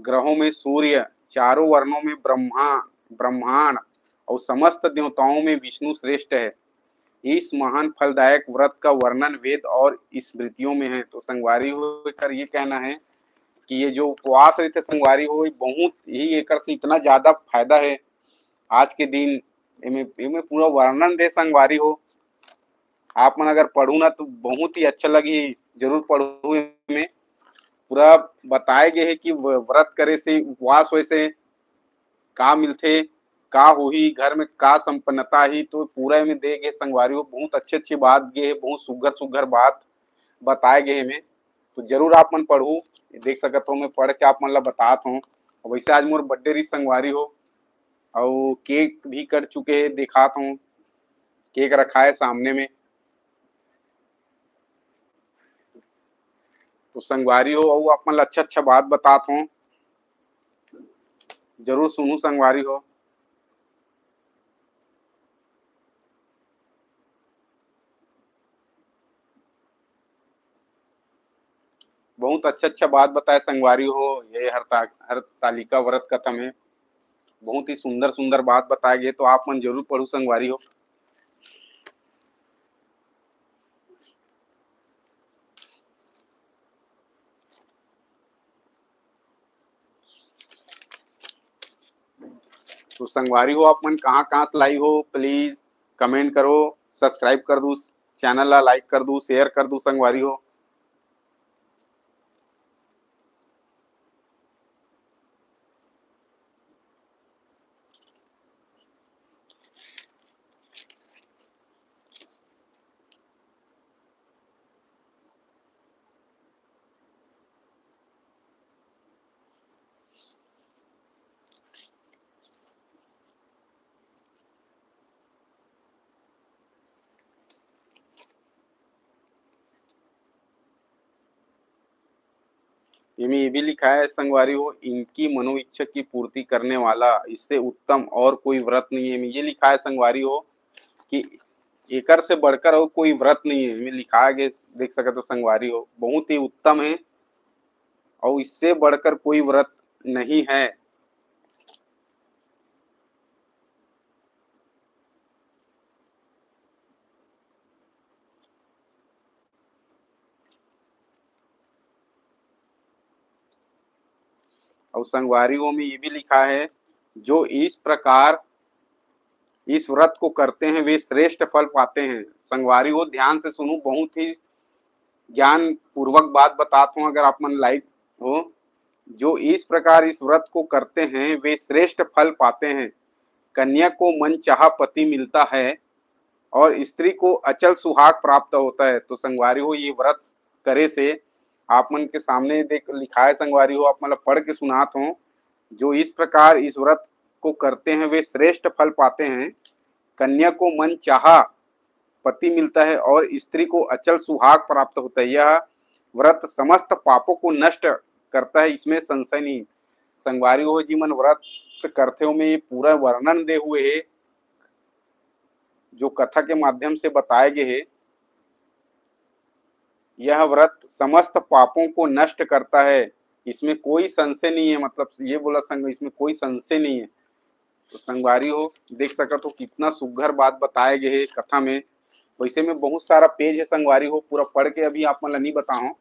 ग्रहों में सूर्य, चारों वर्णों में ब्रह्मा, ब्रह्मांड और समस्त देवताओं में विष्णु श्रेष्ठ है। इस महान फलदायक व्रत का वर्णन वेद और स्मृतियों में है।" तो संगवारी हो, एकर ये कहना है कि ये जो उपवास रहिथे संगवारी हो, ये बहुत ही, एकर से इतना ज्यादा फायदा है आज के दिन। एमे, एमे पूरा वर्णन दे संगवारी हो, आप मन अगर पढ़ू ना तो बहुत ही अच्छा लगही, जरूर पढ़ू। एमे पूरा बताए गे हे कि व-, व्रत करे से, उपवास होए से का मिलथे, का होही, घर में का संपन्नता ही, तो पूरा एमे दे गे संगवारी हो। बहुत अच्छे अच्छे बात गे हे, बहुत सुघर सुघर बात बताए गे हे एमे। तो जरूर आप मन पढ़ू, देख सकत हो, मैं पढ़ के आप मन ला बतात हूँ। वैसे आज मोर birthday रही संगवारी हो, अउ cake भी कट चुके हे, दिखात हूँ, cake रखा है सामने में। तो संगवारी हो, अउ आप मन ला अच्छा अच्छा बात बतात हूँ, जरूर सुनू संगवारी हो। बहुत अच्छा अच्छा बात बताए संगवारी हो, ये हरता-, हरतालिका व्रत कथा में बहुत ही सुंदर सुंदर बात बताए गे, तो आप मन जरूर पढ़ू संगवारी हो। तो संगवारी हो, आप मन कहाँ कहाँ से live हो, please comment करो, subscribe कर दू, channel ला like कर दू, share कर दू संगवारी हो। एमे ये भी लिखा है संगवारी हो, "इनकी मनोइच्छा की पूर्ति करने वाला इससे उत्तम और कोई व्रत नहीं है।" एमे ये लिखा है संगवारी हो कि एकर से बढ़कर और कोई व्रत नहीं है। एमे लिखा है, देख सकत हो संगवारी हो, बहुत ही उत्तम है और इससे बढ़कर कोई व्रत नहीं है। और संगवारी हो में ये भी लिखा है, "जो इस प्रकार इस व्रत को करते हैं, वे श्रेष्ठ फल पाते हैं।" संगवारी हो, ध्यान से सुनू, बहुत ही ज्ञान पूर्वक बात बतात हूँ। अगर आप मन live हो, "जो इस प्रकार इस व्रत को करते हैं, वे श्रेष्ठ फल पाते हैं। कन्या को मन चाहा पति मिलता है और स्त्री को अचल सुहाग प्राप्त होता है।" तो संगवारी हो, ये व्रत करे से आप मन के सामने देख लिखा है संगवारी हो, आप मन ला पढ़ के सुनात हूँ, "जो इस प्रकार इस व्रत को करते हैं, वे श्रेष्ठ फल पाते हैं। कन्या को मन चाहा पति मिलता है और स्त्री को अचल सुहाग प्राप्त होता है। यह व्रत समस्त पापों को नष्ट करता है, इसमें संशय नहीं।" संगवारी हो, जी मन व्रत करथे, ओमे ये पूरा वर्णन दे हुए हे, जो कथा के माध्यम से बताए गे हे। "यह व्रत समस्त पापों को नष्ट करता है, इसमें कोई संशय नहीं है।" मतलब ये बोला संग, "इसमें कोई संशय नहीं है।" तो संगवारी हो, देख सकत हो कितना सुघर बात बताए गे हे कथा में। वैसे में बहुत सारा page है संगवारी हो, पूरा पढ़ के अभी आप मन ला नहीं बताओ।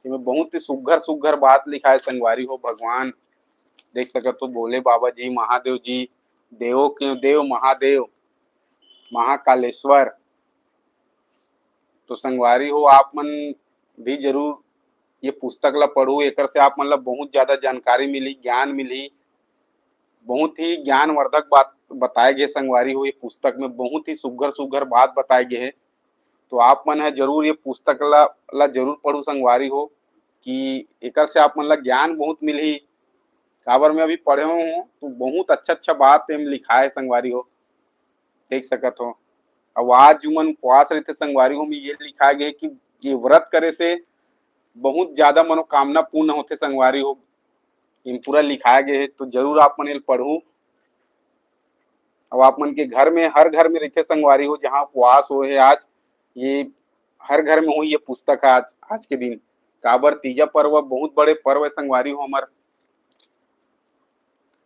एमे बहुत ही सुघर सुघर बात लिखाय हे संगवारी हो। भगवान देख सकत हो, भोले बाबा जी, महादेव जी, देवों के देव महादेव, महाकालेश्वर। तो संगवारी हो, आप मन भी जरूर ये पुस्तक ला पढ़ू, एकर से आप मन ला बहुत ज्यादा जानकारी मिली, ज्ञान मिली। बहुत ही ज्ञानवर्धक बात बताए गे संगवारी हो, ये पुस्तक में बहुत ही सुघर सुघर बात बताए गे हे। तो आप मन ह जरूर ये पुस्तक ला, ला जरूर पढ़ू संगवारी हो, कि एकर से आप मन ला ज्ञान बहुत मिलही। काबर मैं अभी पढ़े हूँ तो बहुत अच्छा अच्छा बात एम लिखाय हे संगवारी हो, देख सकत हो। अब आज जो मन उपवास रहिथे संगवारी हो, में ये लिखाय गे हे कि ये व्रत करे से बहुत ज्यादा मनोकामना पूर्ण होथे संगवारी हो। एम पूरा लिखाय गे हे, तो जरूर आप मन एला पढ़ू। अब आप मन के घर में, हर घर में रहिथे संगवारी हो, जहाँ उपवास होए हे आज, ये हर घर में होही ये पुस्तक आज, आज के दिन। काबर तीजा पर्व बहुत बड़े पर्व हे संगवारी हो हमर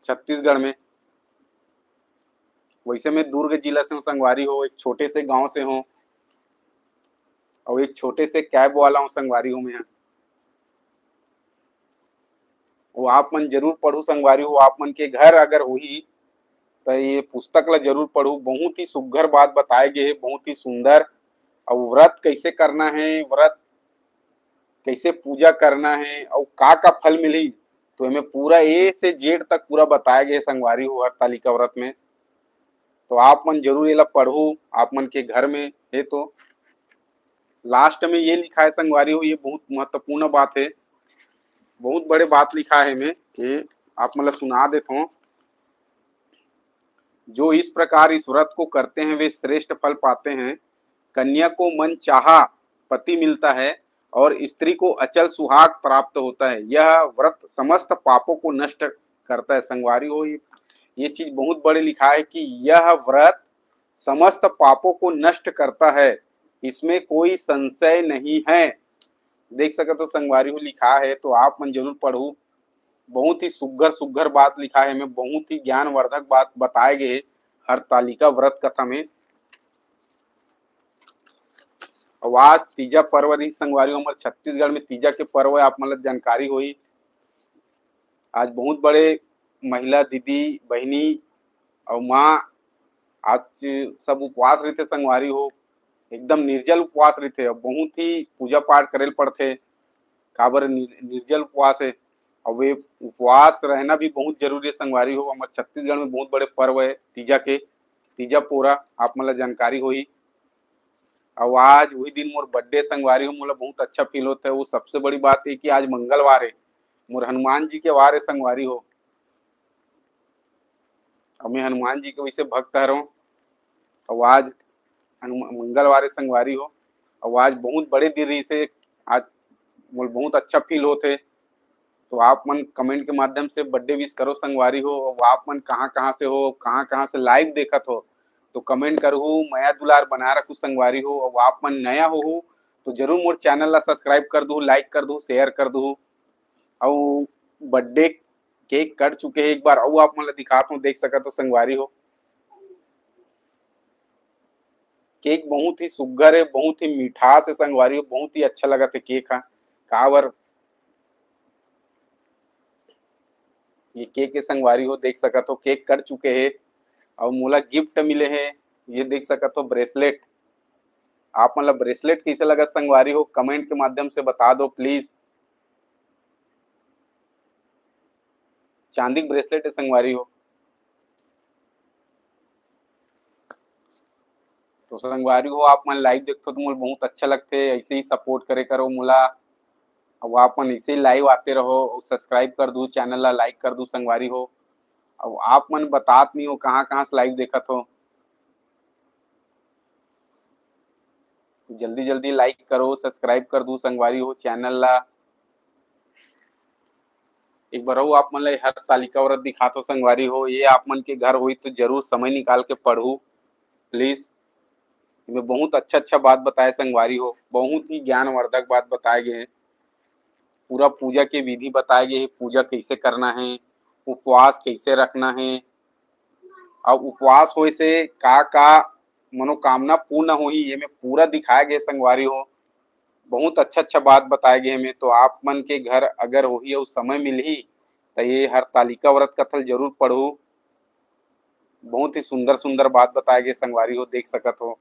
छत्तीसगढ़ में। वैसे मैं दुर्ग जिला से हूँ संगवारी हो, एक छोटे से गांव से हूँ, और एक छोटे से कैब वाला हूँ संगवारी हो मैं। वो आप मन जरूर पढ़ू संगवारी हो, आप मन के घर अगर होही तो ये पुस्तक ला जरूर पढ़ू। बहुत ही सुघर बात बताए गे हे, बहुत ही सुंदर। और व्रत कैसे करना है, व्रत कैसे पूजा करना है और का का फल मिली, तो एमे पूरा ए से जेड तक पूरा बताए गे हे संगवारी हो हरतालिका व्रत में। तो आप मन जरूर एला पढ़ू, आप मन के घर में हे तो। लास्ट में ये लिखाय हे संगवारी हो, ये बहुत महत्वपूर्ण बात हे, बहुत बड़े बात लिखाय हे एमे, ये आप मन ला सुना देथों। जो इस प्रकार इस व्रत को करते हैं, वे श्रेष्ठ फल पाते हैं। कन्या को मन चाहा पति मिलता है और स्त्री को अचल सुहाग प्राप्त होता है। यह व्रत समस्त पापों को नष्ट करता है। संगवारी हो, ये, ये चीज बहुत बड़े लिखाय हे कि यह व्रत समस्त पापों को नष्ट करता है, इसमें कोई संशय नहीं है। देख सकत हो संगवारी हो, लिखाय हे, तो आप मन जरूर पढ़ू। बहुत ही सुघर सुघर बात लिखाय हे, एमे बहुत ही ज्ञानवर्धक बात बताए गे हे हरतालिका व्रत कथा में। अउ आज तीजा पर्व रहिस संगवारी हो, हमर छत्तीसगढ़ में तीजा के पर्व हे, आप मन ला जानकारी होही। आज बहुत बड़े महिला दीदी, बहिनी अउ माँ, आज सब उपवास रहिथे संगवारी हो, एकदम निर्जल उपवास रहिथे अउ बहुत ही पूजा पाठ करे ल पड़थे, काबर नि-, निर्जल उपवास हे। अउ ये उपवास रहना भी बहुत जरूरी हे संगवारी हो। हमर छत्तीसगढ़ में बहुत बड़े पर्व हे तीजा के, तीजा पोरा, आप मन ला जानकारी होही। अउ आज उही दिन मोर birthday संगवारी हो, मोला बहुत अच्छा feel होथे। वो सबसे बड़ी बात हे कि आज मंगलवार हे, मोर हनुमान जी के वार हे संगवारी हो। अउ मैं हनुमान जी के वैसे भक्त हरव। अउ आज हनुमा-, मंगलवार हे संगवारी हो, अउ आज बहुत बड़े दिन रहिसे, आज मोला बहुत अच्छा feel होथे। तो आप मन comment के माध्यम से birthday wish करो संगवारी हो, अउ आप मन कहाँ-कहाँ से हो, कहाँ-कहाँ से live देखत हो, तो comment करहू, मया दुलार बनाए रखहू संगवारी हो। अउ आप मन नया होहू, तो जरूर मोर channel ला subscribe कर दूहू, like कर दूहू, share कर दूहू। अउ birthday cake कट चुके हे, एक बार अउ आप मन ला दिखात हूँ, देख सकत हो संगवारी हो। Cake बहुत ही सुघर हे, बहुत ही मिठास हे संगवारी हो, बहुत ही अच्छा लगत हे cake ह। काबर ये cake के संगवारी हो, देख सकत हो, cake कट चुके हे अउ मोला gift मिले हे। ये देख सकत हो bracelet। आप मन ला bracelet कइसे लगत संगवारी हो, comment के माध्यम से बता दो please। चांदी के bracelet हे संगवारी हो। तो संगवारी हो, आप मन live देखथो तो मोला बहुत अच्छा लगथे, ऐसे ही support करे करो मोला। अउ आप मन ऐसे ही live आते रहो, अउ subscribe कर दू, channel ला like कर दू संगवारी हो। अउ आप मन बतात नहीं हो कहाँ कहाँ से live देखत हो, जल्दी जल्दी like करो, subscribe कर दू संगवारी हो channel ला। एक बार अउ आप मन ला हरतालिका व्रत दिखात हो संगवारी हो, ये आप मन के घर होही तो जरूर समय निकाल के पढ़ू please। एमे बहुत अच्छा अच्छा बात बताए संगवारी हो, बहुत ही ज्ञानवर्धक बात बताए गे हे। पूरा पूजा के विधि बताए गे हे, पूजा कैसे करना हे, उपवास कैसे रखना हे, अउ उपवास होए से का का मनोकामना पूर्ण होही, एमे पूरा दिखाए गे संगवारी हो। बहुत अच्छा-अच्छा बात बताए गे हे। तो आप मन के घर अगर होही अउ समय मिलही, त ये हरतालिका व्रत कथा ल जरूर पढ़हू। बहुत ही सुंदर-सुंदर बात बताए गे संगवारी हो, देख सकत हो,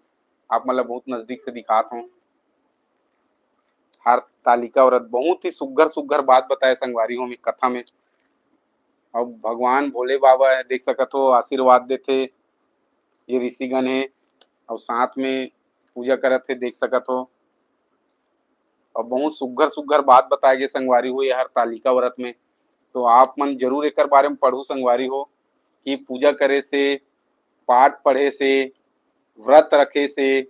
आप मन ल बहुत नजदीक से दिखात हो। हरतालिका व्रत बहुत ही सुग्घर-सुग्घर बात बताए संगवारी हो, में कथा में। अउ भगवान भोले बाबा हे, देख सकत हो, आशीर्वाद देथे, ये ऋषिगण हे, अउ साथ में पूजा करत हे, देख सकत हो। अउ बहुत सुग्घर-सुग्घर बात बताए गे संगवारी हो, ये हरतालिका व्रत में। तो आप मन जरूर एकर बारे में पढ़ू संगवारी हो, कि पूजा करे से, पाठ पढ़े से, व्रत रखे से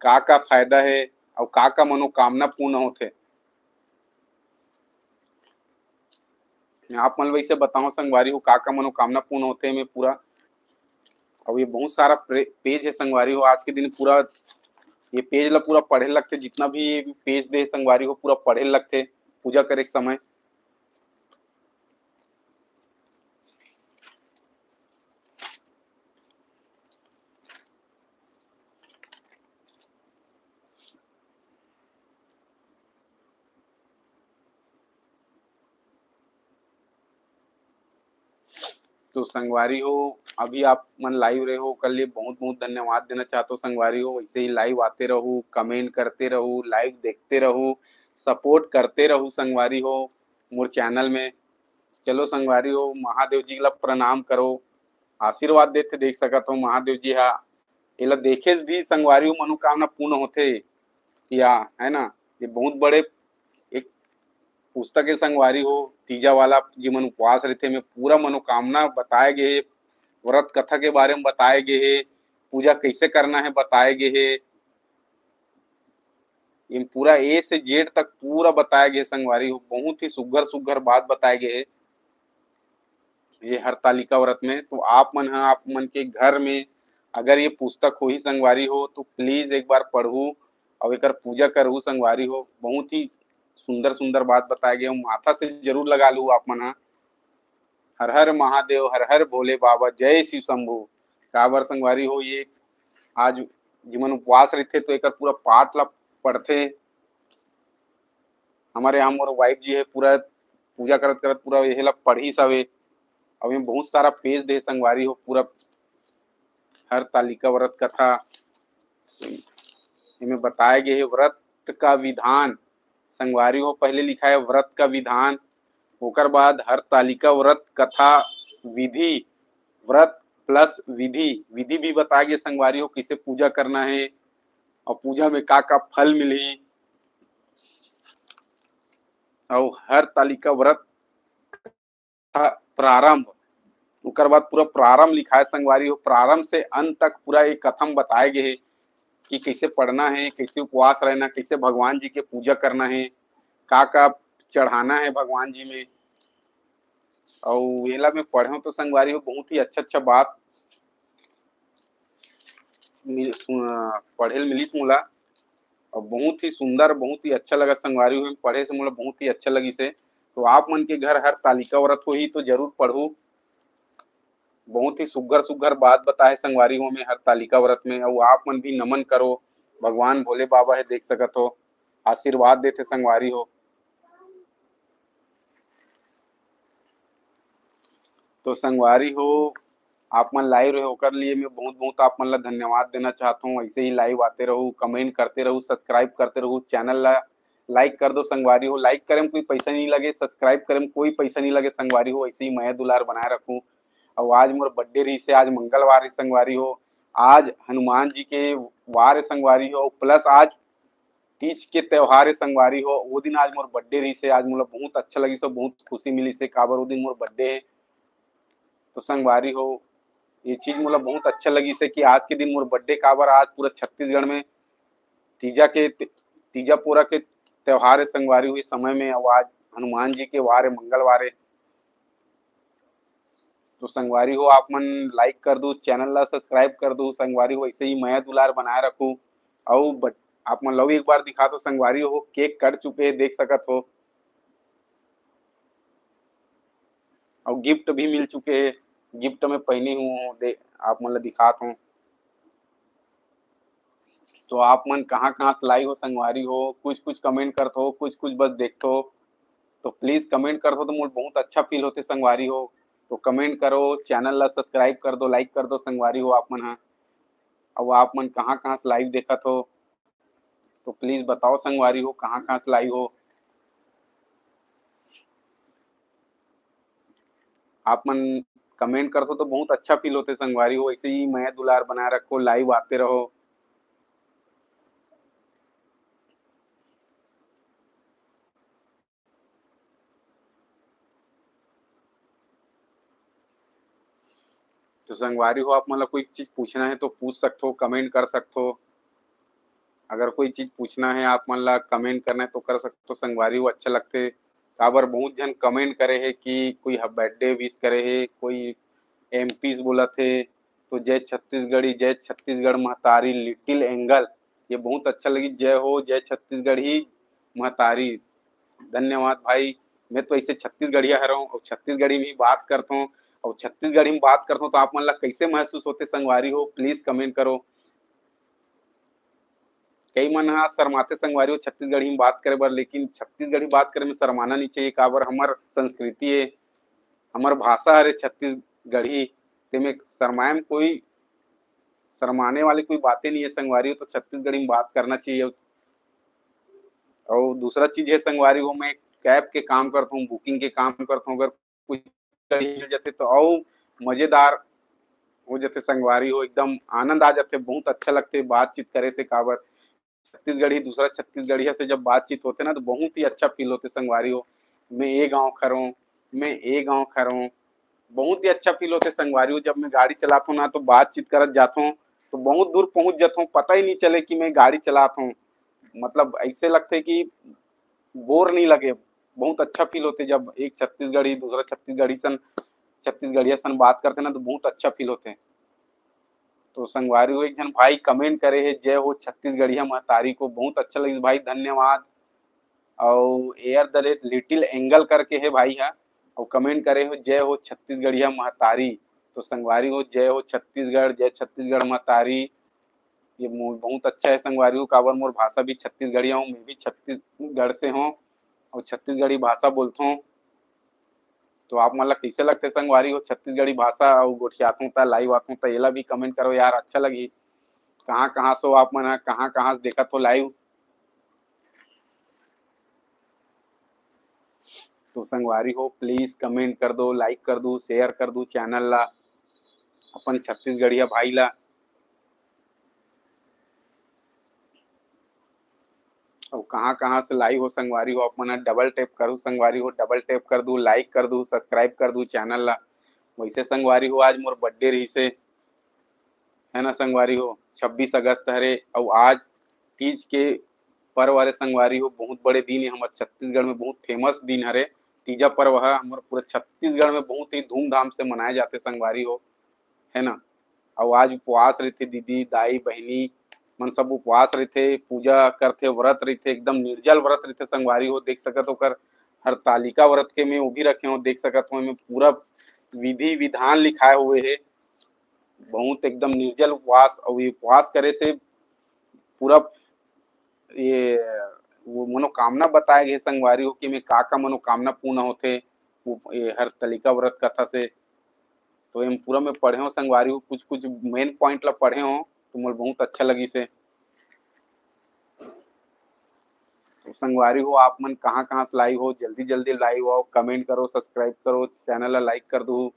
का-का फायदा हे अउ का-का मनोकामना पूर्ण होथे। आप मन ल वैसे बताओ संगवारी हो, का-का मनोकामना पूर्ण होथे एमे पूरा। अउ ये बहुत सारा प्रे-, पेज हे संगवारी हो। आज के दिन पूरा ये पेज ला पूरा पढ़े लगथे, जितना भी ये पेज दे संगवारी हो, पूरा पढ़े लगथे पूजा करे के समय। तो संगवारी हो, अभी आप मन live रहे हो, ओकर लिए बहुत-बहुत धन्यवाद देना चाहत हो संगवारी हो। वैसे ही live आते रहू, comment करते रहू, live देखते रहू, support करते रहू संगवारी हो मोर channel में। चलो संगवारी हो, महादेव जी ला प्रणाम करो, आशीर्वाद देथे, देख सकत हो महादेव जी हा। एला देखे से भी संगवारी हो मनोकामना पूर्ण होथे या, है ना? ये बहुत बड़े एक पुस्तक हे संगवारी हो, तीजा वाला, जेमन उपवास रहिथे, एमे पूरा मनोकामना बताए गे हे, व्रत कथा के बारे में बताए गे हे, पूजा कैसे करना हे बताए गे हे। एमे पूरा A से Z तक पूरा बताए गे हे संगवारी हो, बहुत ही सुग्घर सुग्घर बात बताए गे हे ये हरतालिका व्रत में। तो आप मन ह, आप मन के घर में अगर ये पुस्तक होही संगवारी हो, तो please एक बार पढ़हू अउ एकर पूजा करहू संगवारी हो। बहुत ही सुंदर सुंदर बात बताए गे हे, माथा से जरूर लगा लू आप मन ह। हर हर महादेव, हर हर भोले बाबा, जय शिव शंभू। काबर संगवारी हो, ये आज जेमन उपवास रहिथे तो एकर पूरा पाठ ला पढ़थे। हमर यहाँ मोर wife जी हे, पूरा पूजा करत करत पूरा एहे ला पढ़िस हवे। अउ एमे बहुत सारा पेज दे संगवारी हो, पूरा हरतालिका व्रत कथा एमे बताए गे हे। व्रत का विधान संगवारी हो, पहले लिखा है व्रत का विधान, ओकर बाद हरतालिका व्रत कथा विधि, व्रत plus विधि, विधि भी बताए गे संगवारी हो, कैसे पूजा करना है और पूजा में का का फल मिलही। और हरतालिका व्रत का प्रारंभ, ओकर बाद पूरा प्रारंभ लिखाए संगवारी हो, प्रारंभ से अंत तक पूरा एक कथा म बताए गे हे कि कैसे पढ़ना है, कैसे उपवास रहना, कैसे भगवान जी के पूजा करना है, का का चढ़ाना है भगवान जी में। अउ एला मैं पढ़ेंव तो संगवारी हो, बहुत ही अच्छा अच्छा बात मिल-, सु-, पढ़े ल मिलिस मोला, अउ बहुत ही सुंदर, बहुत ही अच्छा लगा संगवारी हो, पढ़े से मोला बहुत ही अच्छा लगिस हे। तो आप मन के घर हरतालिका व्रत होही तो जरूर पढ़हू। बहुत ही सुग्घर सुग्घर बात बताए संगवारी हो में हरतालिका व्रत में, अउ आप मन भी नमन करो, भगवान भोले बाबा हे, देख सकत हो, आशीर्वाद देथे संगवारी हो। तो संगवारी हो, आप मन live रहे ओकर लिए मैं बहुत बहुत आप मन ला धन्यवाद देना चाहत हूँ। ऐसे ही live आते रहू, comment करते रहू, subscribe करते रहू, channel ला like कर दो संगवारी हो। Like करे में कोई पैसा नहीं लगे, subscribe करे में कोई पैसा नहीं लगे संगवारी हो। ऐसे ही मया दुलार बनाए रखू। अउ आज मोर birthday रहिस हे, आज मंगलवार हे संगवारी हो, आज हनुमान जी के वार हे संगवारी हो, plus आज तीज के त्योहार हे संगवारी हो, वो दिन आज मोर birthday रहिस हे। आज मोला बहुत अच्छा लगिस हे, बहुत खुशी मिलिस हे, काबर वो दिन मोर birthday हे। तो संगवारी हो, ये चीज मोला बहुत अच्छा लगिस हे कि आज के दिन मोर birthday, काबर आज पूरा छत्तीसगढ़ में तीजा के, तीजा पोरा के त्योहार हे संगवारी हो, ये समय में, अउ आज हनुमान जी के वार हे, मंगलवार हे। तो संगवारी हो, आप मन like कर दू, channel ला subscribe कर दू संगवारी हो, ऐसे ही मया दुलार बनाए रखू। अउ बट-, आप मन ला एक बार दिखा दो संगवारी हो, cake कट चुके हे, देख सकत हो, अउ gift भी मिल चुके हे। Gift में पहनी हूँ, दे-, आप मन ला दिखात हूँ। तो आप मन कहाँ-कहाँ से live हो संगवारी हो, कुछ-कुछ comment करथो, कुछ-कुछ बस देखथो, तो please comment करथो तो मोर बहुत अच्छा feel होथे संगवारी हो। तो comment करो, channel ला subscribe कर दो, like कर दो संगवारी हो आप मन ह। अउ आप मन कहाँ-कहाँ से live देखत हो, तो please बताओ संगवारी हो, कहाँ-कहाँ से live हो। आप मन comment करथो तो बहुत अच्छा feel होथे संगवारी हो। ऐसे ही मया दुलार बनाए रखो, live आते रहो। तो संगवारी हो, आप मन ला कोई चीज पूछना है तो पूछ सकथो, comment कर सकथो। अगर कोई चीज पूछना है आप मन ला, comment करना है तो कर सकथो संगवारी हो, अच्छा लगथे। काबर बहुत झन comment करे हे कि कोई ह birthday wish करे हे, कोई M Ps बोलत हे, तो जय छत्तीसगढ़ी, जय छत्तीसगढ़ महतारी, Little Angel, ये बहुत अच्छा लगी। जय हो, जय छत्तीसगढ़ी महतारी। धन्यवाद भाई, मैं तो ऐसे छत्तीसगढ़िया हरव अउ छत्तीसगढ़ी में ही बात करथव अउ छत्तीसगढ़ी में बात करथव, तो आप मन ला कैसे महसूस होथे संगवारी हो, please comment करो। कई मन ह शर्माथे संगवारी हो छत्तीसगढ़ी में बात करे बर, लेकिन छत्तीसगढ़ी बात करे में शर्माना नहीं चाहिए, काबर हमर संस्कृति हे, हमर भाषा हरे छत्तीसगढ़ी, तेमे शर्माए में कोई, शर्माने वाली कोई बातें नहीं है संगवारी हो, तो छत्तीसगढ़ी में बात करना चाहिए। अउ दूसरा चीज है संगवारी हो, मैं cab के काम करता हूँ, booking के काम करता हूँ, अगर कुछ गाड़ी मिल जाथे तो अउ मजेदार हो जाथे संगवारी हो, एकदम आनंद आ जाथे, बहुत अच्छा लगथे बातचीत करे से। काबर छत्तीसगढ़ी दूसरा छत्तीसगढ़िया से जब बातचीत होथे ना, तो बहुत ही अच्छा feel होथे संगवारी हो। मैं ए गाँव के हरव, मैं ए गाँव के हरव, बहुत ही अच्छा feel होथे संगवारी हो। जब मैं गाड़ी चलाथव ना, तो बातचीत करत जाथव, तो बहुत दूर पहुँच जाथव, पता ही नहीं चले कि मैं गाड़ी चलाथव। मतलब ऐसे लगथे कि bore नहीं लगे, बहुत अच्छा feel होथे जब एक छत्तीसगढ़ी दूसरा छत्तीसगढ़ी सन, छत्तीसगढ़िया सन बात करथे ना, तो बहुत अच्छा feel होथे। तो संगवारी हो, एक झन भाई comment करे हे, "जय हो छत्तीसगढ़िया महतारी को।" बहुत अच्छा लगिस भाई, धन्यवाद। अउ at the rate Little Angel करके हे भाई ह, अउ comment करे हो, "जय हो छत्तीसगढ़िया महतारी।" तो संगवारी हो, जय हो छत्तीसगढ़, जय छत्तीसगढ़ महतारी। ये मो-, बहुत अच्छा है संगवारी हो, काबर मोर भाषा भी छत्तीसगढ़िया हूँ, मैं भी छत्तीसगढ़ से हूँ अउ छत्तीसगढ़ी भाषा बोलथों। तो आप मन ला कइसे लगथे संगवारी हो छत्तीसगढ़ी भाषा अउ गोठियाथों त, live आथों त, एला भी comment करो यार, अच्छा लगही। कहाँ-कहाँ से हो आप मन ह, कहाँ-कहाँ से देखत हो live? तो संगवारी हो, please comment कर दो, like कर दो, share कर दो channel ला, अपन छत्तीसगढ़िया भाई ला। अउ कहाँ-कहाँ से live हो संगवारी हो, आप मन ह double tap करू संगवारी हो, double tap कर दू, like कर दू, subscribe कर दू channel ला। वैसे संगवारी हो, आज मोर birthday रहिसे, है ना संगवारी हो, छब्बीस अगस्त हरे, अउ आज तीज के पर्व हरे संगवारी हो, बहुत बड़े दिन हे हमर छत्तीसगढ़ में, बहुत famous दिन हरे। तीजा पर्व ह हमर पूरा छत्तीसगढ़ में बहुत ही धूमधाम से मनाए जाथे संगवारी हो, है ना। अउ आज उपवास रहिथे, दीदी, दाई, बहिनी मन सब उपवास रहिथे, पूजा करथे, व्रत रहिथे, एकदम निर्जल व्रत रहिथे संगवारी हो। देख सकत हो ओकर हरतालिका व्रत के मैं वो भी रखे हो, देख सकत हो एमे पूरा विधि विधान लिखाए हुए हे। बहुत एकदम निर्जल उपवास, अउ ये उपवास करे से पूरा ये वो मनोकामना बताए गए संगवारी हो कि मैं का का मनोकामना पूर्ण होथे वो ये हरतालिका व्रत कथा से। तो एम पूरा मैं पढ़े हो संगवारी हो, कुछ कुछ main point ला पढ़े हो तो मोर बहुत अच्छा लगिस हे। तो संगवारी हो, आप मन कहाँ कहाँ से live हो, जल्दी जल्दी live आओ, comment करो, subscribe करो, channel ला like कर दू।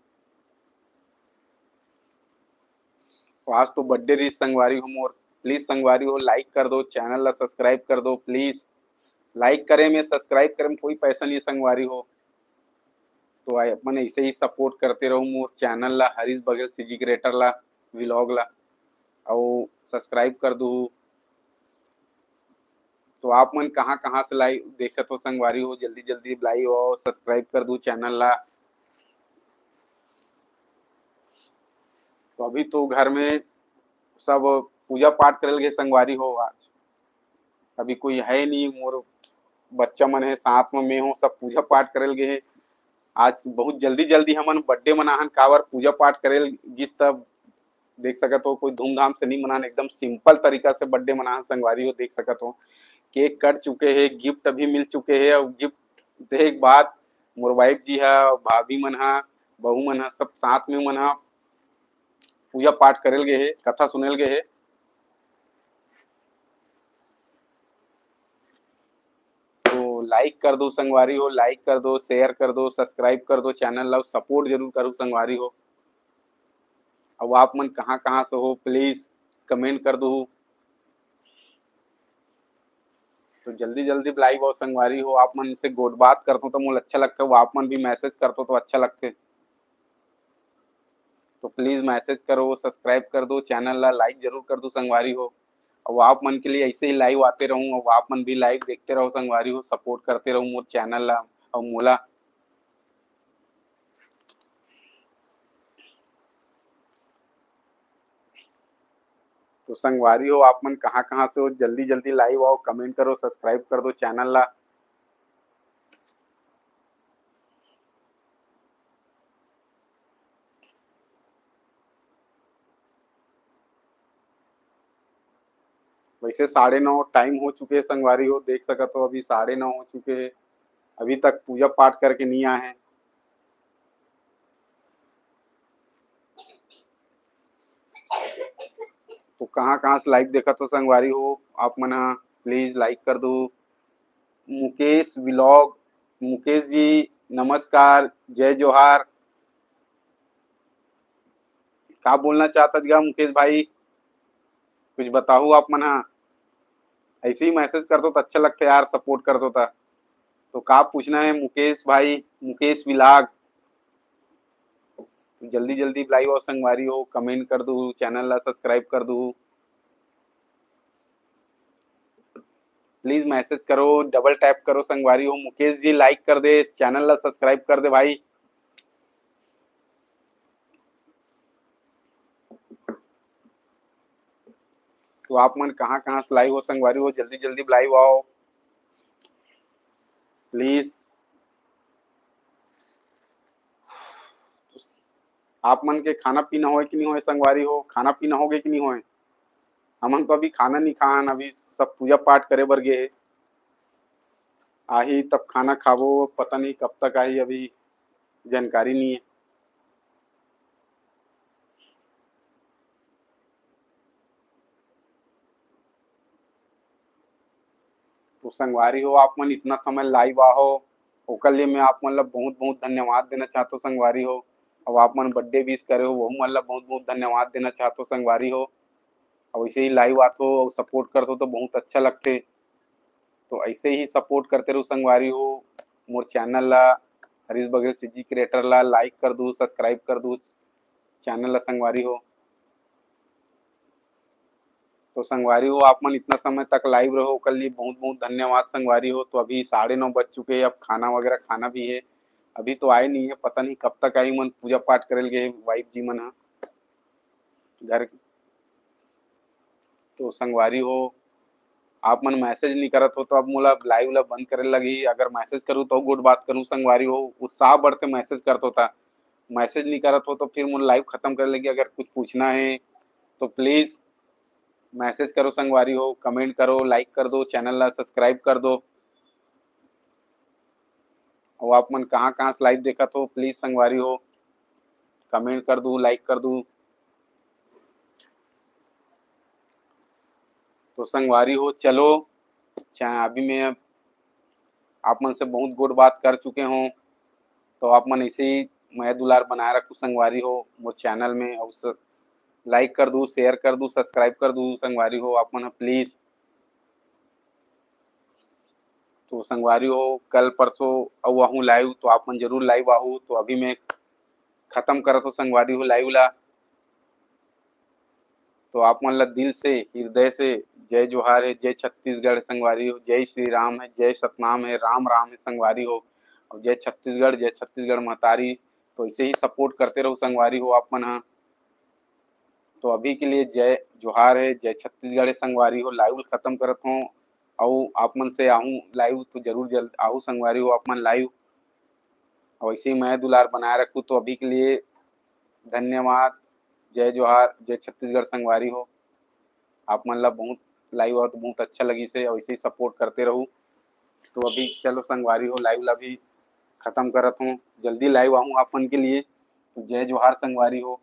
तो आज तो birthday रहिस संगवारी हो मोर, please संगवारी हो like कर दो, channel ला subscribe कर दो please। Like करे में, subscribe करे में कोई पैसा नहीं है संगवारी हो। तो आप मन ऐसे ही support करते रहो मोर channel ला, हरीश बघेल CG creator ला, vlog ला, अउ subscribe कर दू। तो आप मन कहाँ कहाँ से live देखत हो संगवारी हो, जल्दी जल्दी live आओ, subscribe कर दू channel ला। तो अभी तो घर में सब पूजा पाठ करल गए संगवारी हो। आज अभी कोई है नहीं, मोर बच्चा मन है साथ में, मैं हूँ, सब पूजा पाठ करल गए है। आज बहुत जल्दी जल्दी हमन birthday मनाहन, काबर पूजा पाठ करल गिस तब देख सकत हो, कोई धूमधाम से नहीं मनान, एकदम simple तरीका से birthday मनान संगवारी हो। देख सकत हो, cake कट चुके हे, gift अभी मिल चुके हे, अउ gift देख बाद मोर wife जी हा, भाभी मन हा, बहू मन हा, सब साथ में मन हा पूजा पाठ करेल गे हे, कथा सुनेल गे हे। तो like कर दो संगवारी हो, like कर दो, share कर दो, subscribe कर दो channel ला, support जरूर करो संगवारी हो। अब आप मन कहाँ कहाँ से हो, please comment कर दो। तो जल्दी जल्दी live आओ संगवारी हो, आप मन से गोठ बात करथों तो मोला अच्छा लगथे, वो आप मन भी message करथों तो अच्छा लगथे। तो please message करो, subscribe कर दो, channel ला like जरूर कर दो संगवारी हो। अब आप मन के लिए ऐसे ही live आते रहूँ, अब आप मन भी live देखते रहो संगवारी हो, support करते रहो मोर channel ला और मोला। तो संगवारी हो, आप मन कहाँ कहाँ से हो, जल्दी जल्दी live आओ, comment करो, subscribe कर दो channel ला। वैसे साढ़े नौ time हो चुके हे संगवारी हो, देख सकत हो अभी साढ़े नौ हो चुके हे, अभी तक पूजा पाठ करके नहीं आए हैं। तो कहाँ कहाँ से live देखत हो संगवारी हो आप मन हा, please like कर दो। मुकेश vlog, मुकेश जी नमस्कार, जय जोहार। का बोलना चाहत हस गा मुकेश भाई, कुछ बताहू आप मन हा। ऐसे ही message करथो तो अच्छा लगथे यार, support करथो तो। तो का पूछना है मुकेश भाई, मुकेश vlog? जल्दी जल्दी live आओ संगवारी हो, comment कर दो, channel ला subscribe कर दो। Please message करो, double tap करो संगवारी हो। मुकेश जी like कर दे, channel ला subscribe कर दे भाई। तो आप मन कहाँ कहाँ से live हो संगवारी हो, जल्दी जल्दी live आओ please। आप मन के खाना पीना होए कि नहीं होए संगवारी हो, खाना पीना होगे कि नहीं होए? हमन तो अभी खाना नहीं खान, अभी सब पूजा पाठ करे बर गे हे। आही तब खाना खाबो, पता नहीं कब तक आही, अभी जानकारी नहीं है। तो संगवारी हो, आप मन इतना समय live आहो, ओकर लिए मैं आप मन ला बहुत बहुत धन्यवाद देना चाहत हो संगवारी हो। अब आप मन birthday wish करे हो, वहू मन ला बहुत बहुत धन्यवाद देना चाहत हो संगवारी हो। और ऐसे ही live आथो और support करथो तो बहुत अच्छा लगथे। तो ऐसे ही support करते रहो संगवारी हो मोर channel ला, हरीश बघेल CG creator ला like कर दू, subscribe कर दू channel ला संगवारी हो। तो संगवारी हो, आप मन इतना समय तक live रहो, ओकर लिए बहुत बहुत धन्यवाद संगवारी हो। तो अभी साढ़े नौ बज चुके हैं, अब खाना वगैरह खाना भी है। अभी तो आए नहीं है, पता नहीं कब तक आई, मन पूजा पाठ करे ल गे हे wife जी मन ह घर। तो संगवारी हो, आप मन message नहीं करत हो तो अब मोला live ला बंद करे लगही। अगर message करूँ तो गोठ बात करूँ संगवारी हो, उत्साह बढ़ते message करत हो ता, message नहीं करत हो तो फिर मोला live खत्म करे लगी। अगर कुछ पूछना है तो please message करो संगवारी हो, comment करो, like कर दो, channel ला subscribe कर दो। और आप मन कहाँ कहाँ से live देखत हो please संगवारी हो comment कर दू, like कर दू। तो संगवारी हो चलो, चा-, अभी मैं आप मन से बहुत गोठ बात कर चुके हों, तो आप मन ऐसे ही मया दुलार बनाए रखू संगवारी हो मोर channel में, और स-, like कर दू, share कर दू, subscribe कर दू संगवारी हो आप मन ह please। तो संगवारी हो, कल परसों अउ आहूँ live, तो आप मन जरूर live आहू। तो अभी मैं खत्म करत हो संगवारी हो live ला। तो आप मन ला दिल से, हृदय से जय जोहार है, जय छत्तीसगढ़ संगवारी हो, जय श्री राम है, जय सतनाम है, राम राम है संगवारी हो, और जय छत्तीसगढ़, जय छत्तीसगढ़ महतारी। तो ऐसे ही support करते रहो संगवारी हो आप मन हा। तो अभी के लिए जय जोहार है, जय छत्तीसगढ़ है संगवारी हो। Live खत्म करत हों, अउ आप मन से आहूँ live, तो जरूर जल्द आहू संगवारी हो आप मन live, और ऐसे ही मया दुलार बनाए रखू। तो अभी के लिए धन्यवाद, जय जोहार, जय छत्तीसगढ़ संगवारी हो। आप मन ला बहुत live आवत बहुत अच्छा लगिस हे, अउ ऐसे ही support करते रहू। तो अभी चलो संगवारी हो, live ला भी खत्म करत हूँ, जल्दी live आहूँ आप मन के लिए। तो जय जोहार संगवारी हो,